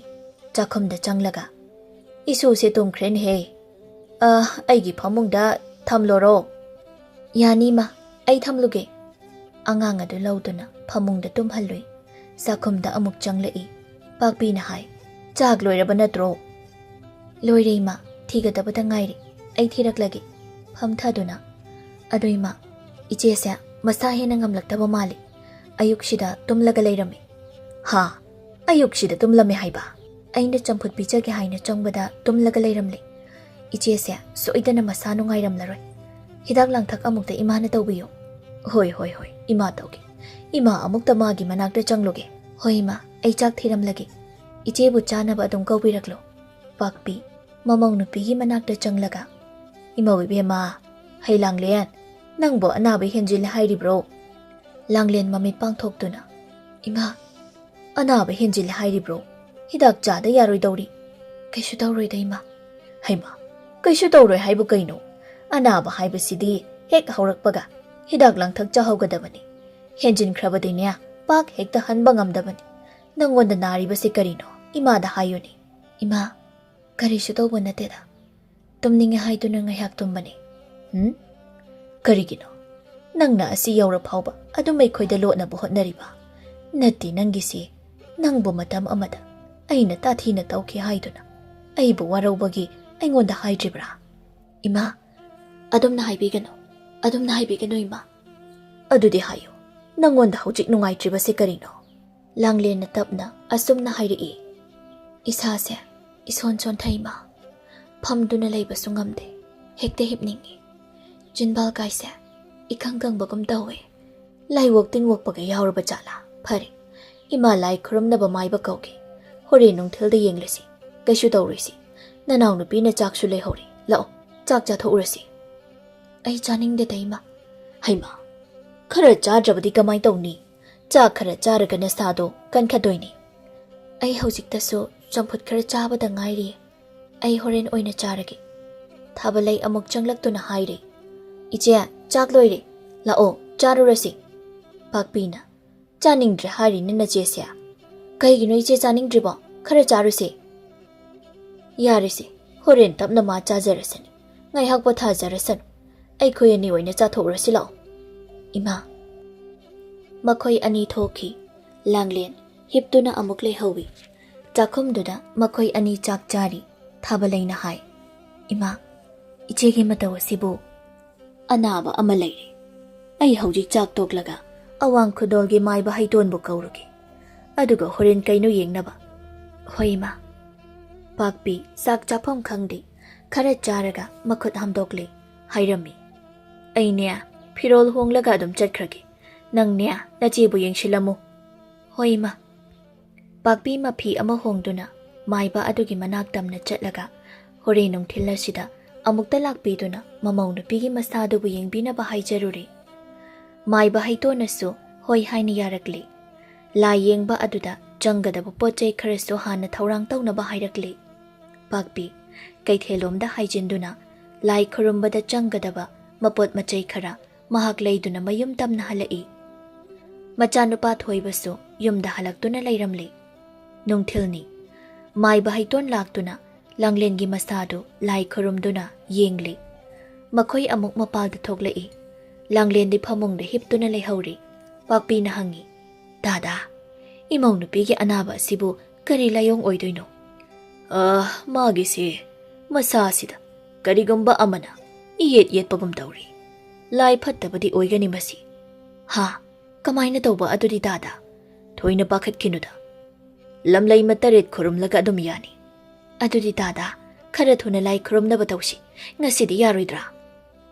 ꯆꯥꯛꯈꯨꯝꯗ ꯆꯪꯂꯒ, "ꯏꯁꯨꯁꯦ ꯇꯨꯝꯈ꯭ꯔꯦꯅꯦꯍꯦ꯫ ꯑ, ꯑꯩꯒꯤ ꯐꯃꯨꯡꯗ ꯊꯝꯂꯣꯔꯣ?" "ꯌꯥꯅꯤ, ꯏꯃꯥ, ꯑꯩ ꯊꯝꯂꯨꯒꯦ꯫" ꯑꯉꯥꯡ ꯑꯗꯨ ꯂꯧꯗꯨꯅ ꯐꯃꯨꯡꯗ ꯇꯨꯝꯍꯜꯂꯨꯏ꯫ ꯆꯥꯛꯈꯨꯝꯗ ꯑꯃꯨꯛ ꯆꯪꯂꯛꯏ꯫ ꯄꯥꯛꯄꯤꯅ ꯍꯥꯏ, "ꯆꯥꯛ ꯂꯣꯏꯔꯕ ꯅꯠꯇ꯭ꯔꯣ?" "ꯂꯣꯏꯔꯦ, ꯏꯃꯥ, ꯊꯤꯒꯗꯕꯇ ꯉꯥꯏꯔꯦ꯫ ꯑꯩ ꯊꯤꯔꯛꯂꯒꯦ꯫" ꯐꯝꯊꯗꯨꯅ, "ꯑꯗꯣ ꯏꯃꯥ, ꯏꯆꯦꯁꯦ ꯃꯁꯥ ꯍꯦꯟꯅ ꯉꯝꯂꯛꯇꯕ ꯃꯥꯜꯂꯤ꯫ ꯑꯌꯨꯛꯁꯤꯗ ꯇꯨꯝꯂꯒ ꯂꯩꯔꯝꯃꯤ꯫" "ꯍꯥ? ꯑꯌꯨꯛꯁꯤꯗ ꯇꯨꯝꯂꯝꯃꯦ ꯍꯥꯏꯕ?" "ꯑꯩꯅ ꯆꯝꯐꯨꯠ ꯄꯤꯖꯒꯦ ꯍꯥꯏꯅ ꯆꯪꯕꯗ ꯇꯨꯝꯂꯒ ꯂꯩꯔꯝꯂꯦ꯫ ꯏꯆꯦꯁꯦ ꯁꯣꯏꯗꯅ ꯃꯁꯥ ꯅꯨꯡꯉꯥꯏꯔꯝꯂꯔꯣꯏ꯫ ꯍꯤꯗꯥꯛ ꯂꯥꯡꯊꯛ ꯑꯃꯨꯛꯇ ꯏꯃꯥꯅ ꯇꯧꯕꯤꯌꯨ꯫" "ꯍꯣꯏ, ꯍꯣꯏ, ꯍꯣꯏ, ꯏꯃꯥ ꯇꯧꯒꯦ꯫ ꯏꯃꯥ ꯑꯃꯨꯛꯇ ꯃꯥꯒꯤ ꯃꯅꯥꯛꯇ ꯆꯪꯂꯨꯒꯦ꯫" "ꯍꯣꯏ ꯏꯃꯥ, ꯑꯩ ꯆꯥꯛ ꯊꯤꯔꯝꯂꯒꯦ꯫ ꯏꯆꯦꯕꯨ ꯆꯥꯅꯕ ꯑꯗꯨꯝ ꯀꯧꯕꯤꯔꯛꯂꯣ꯫" ꯄꯥꯛꯄꯤ ꯃꯃꯧ ꯅꯨꯄꯤꯒꯤ ꯃꯅꯥꯛꯇ ꯆꯪꯂꯒ, "ꯏꯃꯧ ꯏꯕꯦꯝꯃ, ꯍꯩ ꯂꯥꯡꯂꯦꯟ, ꯅꯪꯕꯨ ꯑꯅꯥꯕ ꯍꯦꯟꯖꯤꯜꯂꯦ ꯍꯥꯏꯔꯤꯕ꯭ꯔꯣ?" ꯂꯥꯡꯂꯦꯟ ꯃꯃꯤꯠ ꯄꯥꯡꯊꯣꯛꯇꯨꯅ, "ꯏꯃꯥ, ꯑꯅꯥꯕ ꯍꯦꯟꯖꯤꯜꯂꯦ ꯍꯥꯏꯔꯤꯕ꯭ꯔꯣ? ꯍꯤꯗꯥꯛ ꯆꯥꯗ ꯌꯥꯔꯣꯏꯗꯧꯔꯤ꯫ "ꯀꯩꯁꯨ ꯇꯧꯔꯣꯏꯗ, ꯏꯃꯥ꯫" "ꯍꯩꯃꯥ, ꯀꯩꯁꯨ ꯇꯧꯔꯣꯏ ꯍꯥꯏꯕꯨ ꯀꯩꯅꯣ? ꯑꯅꯥꯕ ꯍꯥꯏꯕꯁꯤꯗꯤ ꯍꯦꯛ ꯍꯧꯔꯛꯄꯒ ꯍꯤꯗꯥꯛ ꯂꯥꯡꯊꯛ ꯆꯥꯍꯧꯒꯗꯕꯅꯤ꯫ ꯍꯦꯟꯖꯤꯟꯈ꯭ꯔꯕꯗꯤꯅꯦ, ꯄꯥꯛ ꯍꯦꯛꯇ ꯍꯟꯕ ꯉꯝꯗꯕꯅꯤ꯫ ꯅꯪꯉꯣꯟꯗ ꯅꯥꯔꯤꯕꯁꯤ ꯀꯔꯤꯅꯣ? ꯏꯃꯥꯗ ꯍꯥꯏꯌꯨꯅꯦ꯫" "ꯏꯃꯥ, ꯀꯔꯤꯁꯨ ꯇꯧꯕ ꯅꯠꯇꯦꯗ꯫ ꯇꯨꯝꯅꯤꯡꯉꯦ ꯍꯥꯏꯗꯨꯅ ꯉꯥꯏꯍꯥꯛ ꯇꯨꯝꯕꯅꯤ꯫" "ꯍꯨꯝ? ꯀꯔꯤꯒꯤꯅꯣ? ꯅꯪꯅ ꯑꯁꯤ ꯌꯧꯔ ꯐꯥꯎꯕ ꯑꯗꯨꯝ ꯑꯩꯈꯣꯏꯗ ꯂꯣꯠꯅꯕ ꯍꯣꯠꯅꯔꯤꯕ? ꯅꯠꯇꯦ, ꯅꯪꯒꯤꯁꯤ, ꯅꯪꯕꯨ ꯃꯇꯝ ꯑꯃꯗ ꯑꯩꯅ ꯇꯥꯊꯤꯅ ꯇꯧꯈꯤ ꯍꯥꯏꯗꯨꯅ ꯑꯩꯕꯨ ꯋꯥꯔꯧꯕꯒꯤ ꯑꯩꯉꯣꯟꯗ ꯍꯥꯏꯗ꯭ꯔꯤꯕ꯭ꯔꯥ?" "ꯏꯃꯥ, ꯑꯗꯨꯝꯅ ꯍꯥꯏꯕꯤꯒꯅꯨ, ꯑꯗꯨꯝꯅ ꯍꯥꯏꯕꯤꯒꯅꯨ, ꯏꯃꯥ꯫" "ꯑꯗꯨꯗꯤ ꯍꯥꯏꯌꯨ, ꯅꯪꯉꯣꯟꯗ ꯍꯧꯖꯤꯛ ꯅꯨꯡꯉꯥꯏꯇ꯭ꯔꯤꯕꯁꯦ ꯀꯔꯤꯅꯣ?" ꯂꯥꯡꯂꯦꯟꯅ ꯇꯞꯅ ꯑꯁꯨꯝꯅ ꯍꯥꯏꯔꯛꯏ꯫ "ꯏꯁꯥꯁꯦ ꯏꯁꯣꯟ ꯁꯣꯟꯊꯩ, ꯏꯃꯥ꯫ ꯐꯝꯗꯨꯅ ꯂꯩꯕꯁꯨ ꯉꯝꯗꯦ, ꯍꯦꯛꯇ ꯍꯤꯞꯅꯤꯡꯉꯤ꯫ ꯆꯤꯟꯕꯥꯜ ꯀꯥꯏꯁꯦ ꯏꯀꯪ ꯀꯪꯕꯒꯨꯝ ꯇꯧꯋꯦ꯫ ꯂꯥꯏꯋꯣꯛ ꯇꯤꯟꯋꯣꯛꯄꯒ ꯌꯥꯎꯔꯕ ꯖꯥꯠꯂꯥ? ꯐꯔꯦ, ꯏꯃꯥ ꯂꯥꯏ ꯈꯨꯔꯨꯝꯅꯕ ꯃꯥꯏꯕ ꯀꯧꯒꯦ꯫ ꯍꯣꯔꯦꯟ ꯅꯨꯡꯊꯤꯜꯗ ꯌꯦꯡꯂꯁꯤ꯫ ꯀꯩꯁꯨ ꯇꯧꯔꯣꯏꯁꯤ꯫ ꯅꯅꯥꯎꯅꯨꯄꯤꯅ ꯆꯥꯛꯁꯨ ꯂꯩꯍꯧꯔꯤ꯫ ꯂꯥꯛꯑꯣ, ꯆꯥꯛ ꯆꯥꯊꯣꯛꯎꯔꯁꯤ꯫" "ꯑꯩ ꯆꯥꯅꯤꯡꯗꯦꯗ, ꯏꯃꯥ꯫" "ꯍꯩꯃꯥ, ꯈꯔ ꯆꯥꯗ꯭ꯔꯕꯗꯤ ꯀꯃꯥꯏ ꯇꯧꯅꯤ? ꯆꯥꯛ ꯈꯔ ꯆꯥꯔꯒ ꯅꯁꯥꯗꯣ ꯀꯟꯈꯠꯇꯣꯏꯅꯤ꯫" "ꯑꯩ ꯍꯧꯖꯤꯛꯇꯁꯨ ꯆꯝꯐꯨꯠ ꯈꯔ ꯆꯥꯕꯗ ꯉꯥꯏꯔꯤ꯫ ꯑꯩ ꯍꯣꯔꯦꯟ ꯑꯣꯏꯅ ꯆꯥꯔꯒꯦ꯫" ꯊꯥꯕꯂꯩ ꯑꯃꯨꯛ ꯆꯪꯂꯛꯇꯨꯅ ꯍꯥꯏꯔꯦ꯫ "ꯏꯆꯦ, ꯆꯥꯛ ꯂꯣꯏꯔꯦ꯫ ꯂꯥꯛꯑꯣ, ꯆꯥꯔꯨꯔꯁꯤ꯫" ꯄꯥꯛꯄꯤꯅ, "ꯆꯥꯅꯤꯡꯗ꯭ꯔꯦ ꯍꯥꯏꯔꯤꯅꯦ ꯅꯆꯦꯁꯦ꯫ ꯀꯩꯒꯤꯅꯣ ꯏꯆꯦ ꯆꯥꯅꯤꯡꯗ꯭ꯔꯤꯕꯣ? ꯈꯔ ꯆꯥꯔꯨꯁꯦ꯫" "ꯌꯥꯔꯦꯁꯦ, ꯍꯣꯔꯦꯟ ꯇꯞꯅ ꯃꯥ ꯆꯥꯖꯔꯁꯅꯤ꯫ ꯉꯥꯏꯍꯥꯛ ꯄꯣꯊꯥꯖꯔꯁꯅꯨ꯫ ꯑꯩꯈꯣꯏ ꯑꯅꯤ ꯑꯣꯏꯅ ꯆꯥꯊꯣꯛꯎꯔꯁꯤ ꯂꯥꯛꯑꯣ꯫" "ꯏꯃꯥ꯫" ꯃꯈꯣꯏ ꯑꯅꯤ ꯊꯣꯛꯈꯤ꯫ ꯂꯥꯡꯂꯦꯟ ꯍꯤꯞꯇꯨꯅ ꯑꯃꯨꯛ ꯂꯩꯍꯧꯏ꯫ ꯆꯥꯛꯈꯨꯝꯗꯨꯗ ꯃꯈꯣꯏ ꯑꯅꯤ ꯆꯥꯛ ꯆꯥꯔꯤ꯫ ꯊꯥꯕꯂꯩꯅ ꯍꯥꯏ, "ꯏꯃꯥ, ꯏꯆꯦꯒꯤ ꯃꯇꯧ ꯑꯁꯤꯕꯨ?" "ꯑꯅꯥꯕ ꯑꯃ ꯂꯩꯔꯦ꯫ ꯑꯩ ꯍꯧꯖꯤꯛ ꯆꯥꯛ ꯇꯣꯛꯂꯒ ꯑꯋꯥꯡ ꯈꯨꯗꯣꯜꯒꯤ ꯃꯥꯏꯕ ꯍꯩꯇꯣꯟꯕꯨ ꯀꯧꯔꯨꯒꯦ꯫ ꯑꯗꯨꯒ ꯍꯣꯔꯦꯟ ꯀꯩꯅꯣ ꯌꯦꯡꯅꯕ꯫" "ꯍꯣꯏ, ꯏꯃꯥ꯫" ꯄꯥꯛꯄꯤ ꯆꯥꯛ ꯆꯥꯐꯝ ꯈꯪꯗꯦ꯫ ꯈꯔ ꯆꯥꯔꯒ ꯃꯈꯨꯠ ꯍꯥꯝꯗꯣꯛꯂꯦ꯫ ꯍꯥꯏꯔꯝꯃꯤ, "ꯑꯩꯅꯦ, ꯐꯤꯔꯣꯜ ꯍꯣꯡꯂꯒ ꯑꯗꯨꯝ ꯆꯠꯈ꯭ꯔꯒꯦ꯫ ꯅꯪꯅꯦ, ꯅꯆꯦꯕꯨ ꯌꯦꯡꯁꯤꯜꯂꯝꯃꯨ꯫" "ꯍꯣꯏ, ꯏꯃꯥ꯫" ꯄꯥꯛꯄꯤ ꯃꯐꯤ ꯑꯃ ꯍꯣꯡꯗꯨꯅ ꯃꯥꯏꯕ ꯑꯗꯨꯒꯤ ꯃꯅꯥꯛ ꯇꯝꯅ ꯆꯠꯂꯒ ꯍꯣꯔꯦꯟ ꯅꯨꯡꯊꯤꯜ ꯑꯁꯤꯗ ꯑꯃꯨꯛꯇ ꯂꯥꯛꯄꯤꯗꯨꯅ ꯃꯃꯧ ꯅꯨꯄꯤꯒꯤ ꯃꯁꯥꯗꯨꯕꯨ ꯌꯦꯡꯕꯤꯅꯕ ꯍꯥꯏꯖꯔꯨꯔꯦ꯫ ꯃꯥꯏꯕ ꯍꯩꯇꯣꯟꯅꯁꯨ ꯍꯣꯏ ꯍꯥꯏꯅ ꯌꯥꯔꯛꯂꯦ꯫ ꯂꯥꯏ ꯌꯦꯡꯕ ꯑꯗꯨꯗ ꯆꯪꯒꯗꯕ ꯄꯣꯠ ꯆꯩ ꯈꯔꯁꯨ ꯍꯥꯟꯅ ꯊꯧꯔꯥꯡ ꯇꯧꯅꯕ ꯍꯥꯏꯔꯛꯂꯦ꯫ ꯄꯥꯛꯄꯤ ꯀꯩꯊꯦꯜꯂꯣꯝꯗ ꯍꯥꯏꯖꯤꯟꯗꯨꯅ ꯂꯥꯏ ꯈꯨꯔꯨꯝꯕꯗ ꯆꯪꯒꯗꯕ ꯃꯄꯣꯠ ꯃꯆꯩ ꯈꯔ ꯃꯍꯥꯛ ꯂꯩꯗꯨꯅ ꯃꯌꯨꯝ ꯇꯝꯅ ꯍꯜꯂꯛꯏ꯫ ꯃꯆꯥꯅꯨꯄꯥ ꯊꯣꯏꯕꯁꯨ ꯌꯨꯝꯗ ꯍꯜꯂꯛꯇꯨꯅ ꯂꯩꯔꯝꯂꯤ꯫ ꯅꯨꯡꯊꯤꯜꯅꯤ꯫ ꯃꯥꯏꯕ ꯍꯩꯇꯣꯟ ꯂꯥꯛꯇꯨꯅ ꯂꯥꯡꯂꯦꯟꯒꯤ ꯃꯁꯥꯗꯨ ꯂꯥꯏ ꯈꯨꯔꯨꯝꯗꯨꯅ ꯌꯦꯡꯂꯤ꯫ ꯃꯈꯣꯏ ꯑꯃꯨꯛ ꯃꯄꯥꯜꯗ ꯊꯣꯛꯂꯛꯏ꯫ ꯂꯥꯡꯂꯦꯟꯗꯤ ꯐꯃꯨꯡꯗ ꯍꯤꯞꯇꯨꯅ ꯂꯩꯍꯧꯔꯤ꯫ ꯄꯥꯛꯄꯤꯅ ꯍꯪꯉꯤ, "ꯗꯥꯗꯥ, ꯏꯃꯧ ꯅꯨꯄꯤꯒꯤ ꯑꯅꯥꯕ ꯑꯁꯤꯕꯨ ꯀꯔꯤ ꯂꯥꯏꯑꯣꯡ ꯑꯣꯏꯗꯣꯏꯅꯣ?" "ꯑ, ꯃꯥꯒꯤꯁꯦ ꯃꯁꯥꯁꯤꯗ ꯀꯔꯤꯒꯨꯝꯕ ꯑꯃꯅ ꯏꯌꯦꯠ ꯌꯦꯠꯄꯒꯨꯝ ꯇꯧꯔꯤ꯫ ꯂꯥꯏ ꯐꯠꯇꯕꯗꯤ ꯑꯣꯏꯒꯅꯤ ꯃꯁꯤ꯫" "ꯍꯥ? ꯀꯃꯥꯏꯅ ꯇꯧꯕ ꯑꯗꯨꯗꯤ ꯗꯥꯗꯥ?" "ꯊꯣꯏꯅ ꯄꯥꯈꯠꯈꯤꯅꯨꯗ꯫ ꯂꯝꯂꯩꯃ ꯇꯔꯦꯠ ꯈꯨꯔꯨꯝꯂꯒ ꯑꯗꯨꯝ ꯌꯥꯅꯤ꯫" "ꯑꯗꯨꯗꯤ ꯗꯥꯗꯥ, ꯈꯔ ꯊꯨꯅ ꯂꯥꯏ ꯈꯨꯔꯨꯝꯅꯕ ꯇꯧꯁꯤ꯫ ꯉꯁꯤꯗꯤ ꯌꯥꯔꯣꯏꯗ꯭ꯔꯥ?"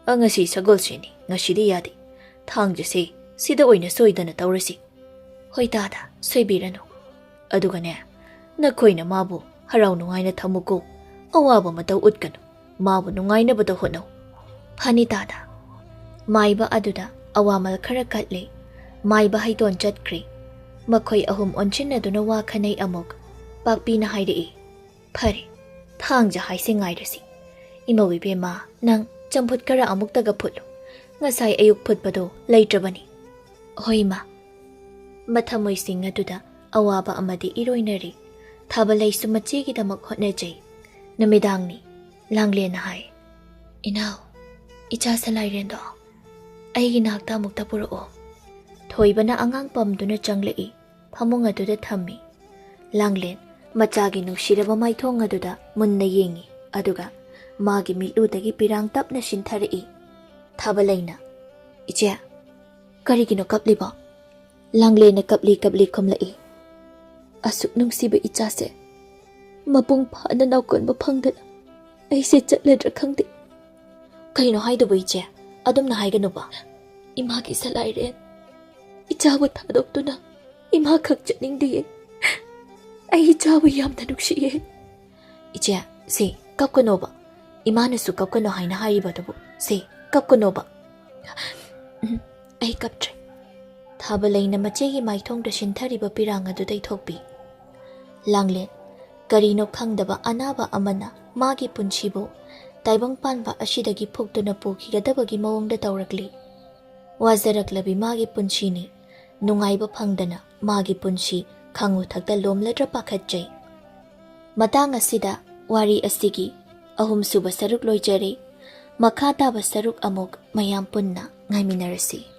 "ꯑ, ꯉꯁꯤ ꯁꯒꯣꯜꯁꯦꯟꯅꯤ, ꯉꯁꯤꯗꯤ ꯌꯥꯗꯦ꯫ ꯊꯥꯡꯖꯁꯦ ꯁꯤꯗ ꯑꯣꯏꯅ ꯁꯣꯏꯗꯅ ꯇꯧꯔꯁꯤ꯫" "ꯍꯣꯏ ꯗꯥꯗꯥ, ꯁꯣꯏꯕꯤꯔꯅꯨ꯫" "ꯑꯗꯨꯒꯅꯦ, ꯅꯈꯣꯏꯅ ꯃꯥꯕꯨ ꯍꯔꯥꯎ ꯅꯨꯡꯉꯥꯏꯅ ꯊꯝꯃꯨꯀꯣ꯫ ꯑꯋꯥꯕ ꯃꯇꯧ ꯎꯠꯀꯅꯨ꯫ ꯃꯥꯕꯨ ꯅꯨꯡꯉꯥꯏꯅꯕꯗ ꯍꯣꯠꯅꯧ꯫" "ꯐꯅꯤ ꯗꯥꯗꯥ꯫" ꯃꯥꯏꯕ ꯑꯗꯨꯗ ꯑꯋꯥꯃꯜ ꯈꯔ ꯀꯠꯂꯦ꯫ ꯃꯥꯏꯕ ꯍꯩꯇꯣꯟ ꯆꯠꯈ꯭ꯔꯦ꯫ ꯃꯈꯣꯏ ꯑꯍꯨꯝ ꯑꯣꯟꯁꯤꯟꯅꯗꯨꯅ ꯋꯥ ꯈꯟꯅꯩ ꯑꯃꯨꯛ꯫ ꯄꯥꯛꯄꯤꯅ ꯍꯥꯏꯔꯛꯏ, "ꯐꯔꯦ, ꯊꯥꯡꯖ ꯍꯥꯏꯁꯦ ꯉꯥꯏꯔꯁꯤ꯫ ꯏꯃꯧ ꯏꯕꯦꯝꯃ, ꯅꯪ ꯆꯝꯐꯨꯠ ꯈꯔ ꯑꯃꯨꯛꯇꯒ ꯐꯨꯠꯂꯨ꯫ ꯉꯁꯥꯏ ꯑꯌꯨꯛ ꯐꯨꯠꯄꯗꯣ ꯂꯩꯇ꯭ꯔꯕꯅꯤ꯫" "ꯍꯣꯏ, ꯏꯃꯥ꯫" ꯃꯊꯃꯣꯏꯁꯤꯡ ꯑꯗꯨꯗ ꯑꯋꯥꯕ ꯑꯃꯗꯤ ꯏꯔꯣꯏꯅꯔꯤ꯫ ꯊꯥꯕꯂꯩꯁꯨ ꯃꯆꯦꯒꯤꯗꯃꯛ ꯍꯣꯠꯅꯖꯩ꯫ ꯅꯨꯃꯤꯗꯥꯡꯅꯤ꯫ ꯂꯥꯡꯂꯦꯟꯅ ꯍꯥꯏ, "ꯏꯅꯥꯎ, ꯏꯆꯥ ꯁꯂꯥꯏꯔꯦꯟꯗꯣ ꯑꯩꯒꯤ ꯅꯥꯛꯇ ꯑꯃꯨꯛꯇ ꯄꯨꯔꯛꯑꯣ꯫" ꯊꯣꯏꯕꯅ ꯑꯉꯥꯡ ꯄꯝꯗꯨꯅ ꯆꯪꯂꯛꯏ꯫ ꯐꯃꯨꯡ ꯑꯗꯨꯗ ꯊꯝꯃꯤ꯫ ꯂꯥꯡꯂꯦꯟ ꯃꯆꯥꯒꯤ ꯅꯨꯡꯁꯤꯔꯕ ꯃꯥꯏꯊꯣꯡ ꯑꯗꯨꯗ ꯃꯨꯟꯅ ꯌꯦꯡꯉꯤ, ꯑꯗꯨꯒ ꯃꯥꯒꯤ ꯃꯤꯠꯂꯨꯗꯒꯤ ꯄꯤꯔꯥꯡ ꯇꯞꯅ ꯁꯤꯟꯊꯔꯛꯏ꯫ ꯊꯥꯕꯂꯩꯅ, "ꯏꯆꯦ, ꯀꯔꯤꯒꯤꯅꯣ ꯀꯞꯂꯤꯕꯣ?" ꯂꯥꯡꯂꯦꯟꯅ ꯀꯞꯂꯤ ꯀꯞꯂꯤ ꯈꯨꯝꯂꯛꯏ, "ꯑꯁꯨꯛ ꯅꯨꯡꯁꯤꯕ ꯏꯆꯥꯁꯦ ꯃꯄꯨꯡ ꯐꯥꯅ ꯅꯥꯎꯀꯣꯟꯕ ꯐꯪꯗꯅ ꯑꯩꯁꯦ ꯆꯠꯂꯗ꯭ꯔꯥ ꯈꯪꯗꯦ꯫" "ꯀꯩꯅꯣ ꯍꯥꯏꯗꯨꯕꯨ ꯏꯆꯦ? ꯑꯗꯨꯝꯅ ꯍꯥꯏꯒꯅꯨꯕ꯫" "ꯏꯃꯥꯒꯤ ꯁꯂꯥꯏꯔꯦꯟ ꯏꯆꯥꯕꯨ ꯊꯥꯗꯣꯛꯇꯨꯅ ꯏꯃꯥ ꯈꯛ ꯆꯠꯅꯤꯡꯗꯤꯌꯦ꯫ ꯑꯩ ꯏꯆꯥꯕꯨ ꯌꯥꯝꯅ ꯅꯨꯡꯁꯤꯌꯦ꯫" "ꯏꯆꯦ, ꯁꯤ ꯀꯞꯀꯅꯣꯕ꯫ ꯏꯃꯥꯅꯁꯨ ꯀꯞꯀꯅꯣ ꯍꯥꯏꯅ ꯍꯥꯏꯔꯤꯕꯗꯨꯕꯨ꯫ ꯁꯤ ꯀꯞꯀꯅꯣꯕ꯫" "ꯎꯝ, ꯑꯩ ꯀꯞꯇ꯭ꯔꯦ꯫" ꯊꯥꯕꯂꯩꯅ ꯃꯆꯦꯒꯤ ꯃꯥꯏꯊꯣꯡꯗ ꯁꯤꯟꯊꯔꯤꯕ ꯄꯤꯔꯥꯡ ꯑꯗꯨ ꯇꯩꯊꯣꯛꯄꯤ꯫ ꯂꯥꯡꯂꯦꯟ ꯀꯔꯤꯅꯣ ꯈꯪꯗꯕ ꯑꯅꯥꯕ ꯑꯃꯅ ꯃꯥꯒꯤ ꯄꯨꯟꯁꯤꯕꯨ ꯇꯥꯏꯕꯪ ꯄꯥꯟꯕ ꯑꯁꯤꯗꯒꯤ ꯐꯨꯛꯇꯨꯅ ꯄꯨꯈꯤꯒꯗꯕꯒꯤ ꯃꯑꯣꯡꯗ ꯇꯧꯔꯛꯂꯤ꯫ ꯋꯥꯖꯔꯛꯂꯕꯤ ꯃꯥꯒꯤ ꯄꯨꯟꯁꯤꯅꯤ꯫ ꯅꯨꯡꯉꯥꯏꯕ ꯐꯪꯗꯅ ꯃꯥꯒꯤ ꯄꯨꯟꯁꯤ ꯈꯪꯉꯨ ꯊꯛꯇ ꯂꯣꯝꯂꯗ꯭ꯔꯥ ꯄꯥꯈꯠꯆꯩ꯫ ꯃꯇꯥꯡ ꯑꯁꯤꯗ ꯋꯥꯔꯤ ꯑꯁꯤꯒꯤ ꯑꯍꯨꯝꯁꯨꯕ ꯁꯔꯨꯛ ꯂꯣꯏꯖꯔꯦ꯫ ꯃꯈꯥ ꯇꯥꯕ ꯁꯔꯨꯛ ꯑꯃꯨꯛ ꯃꯌꯥꯝ ꯄꯨꯟꯅ ꯉꯥꯏꯃꯤꯟꯅꯔꯁꯤ꯫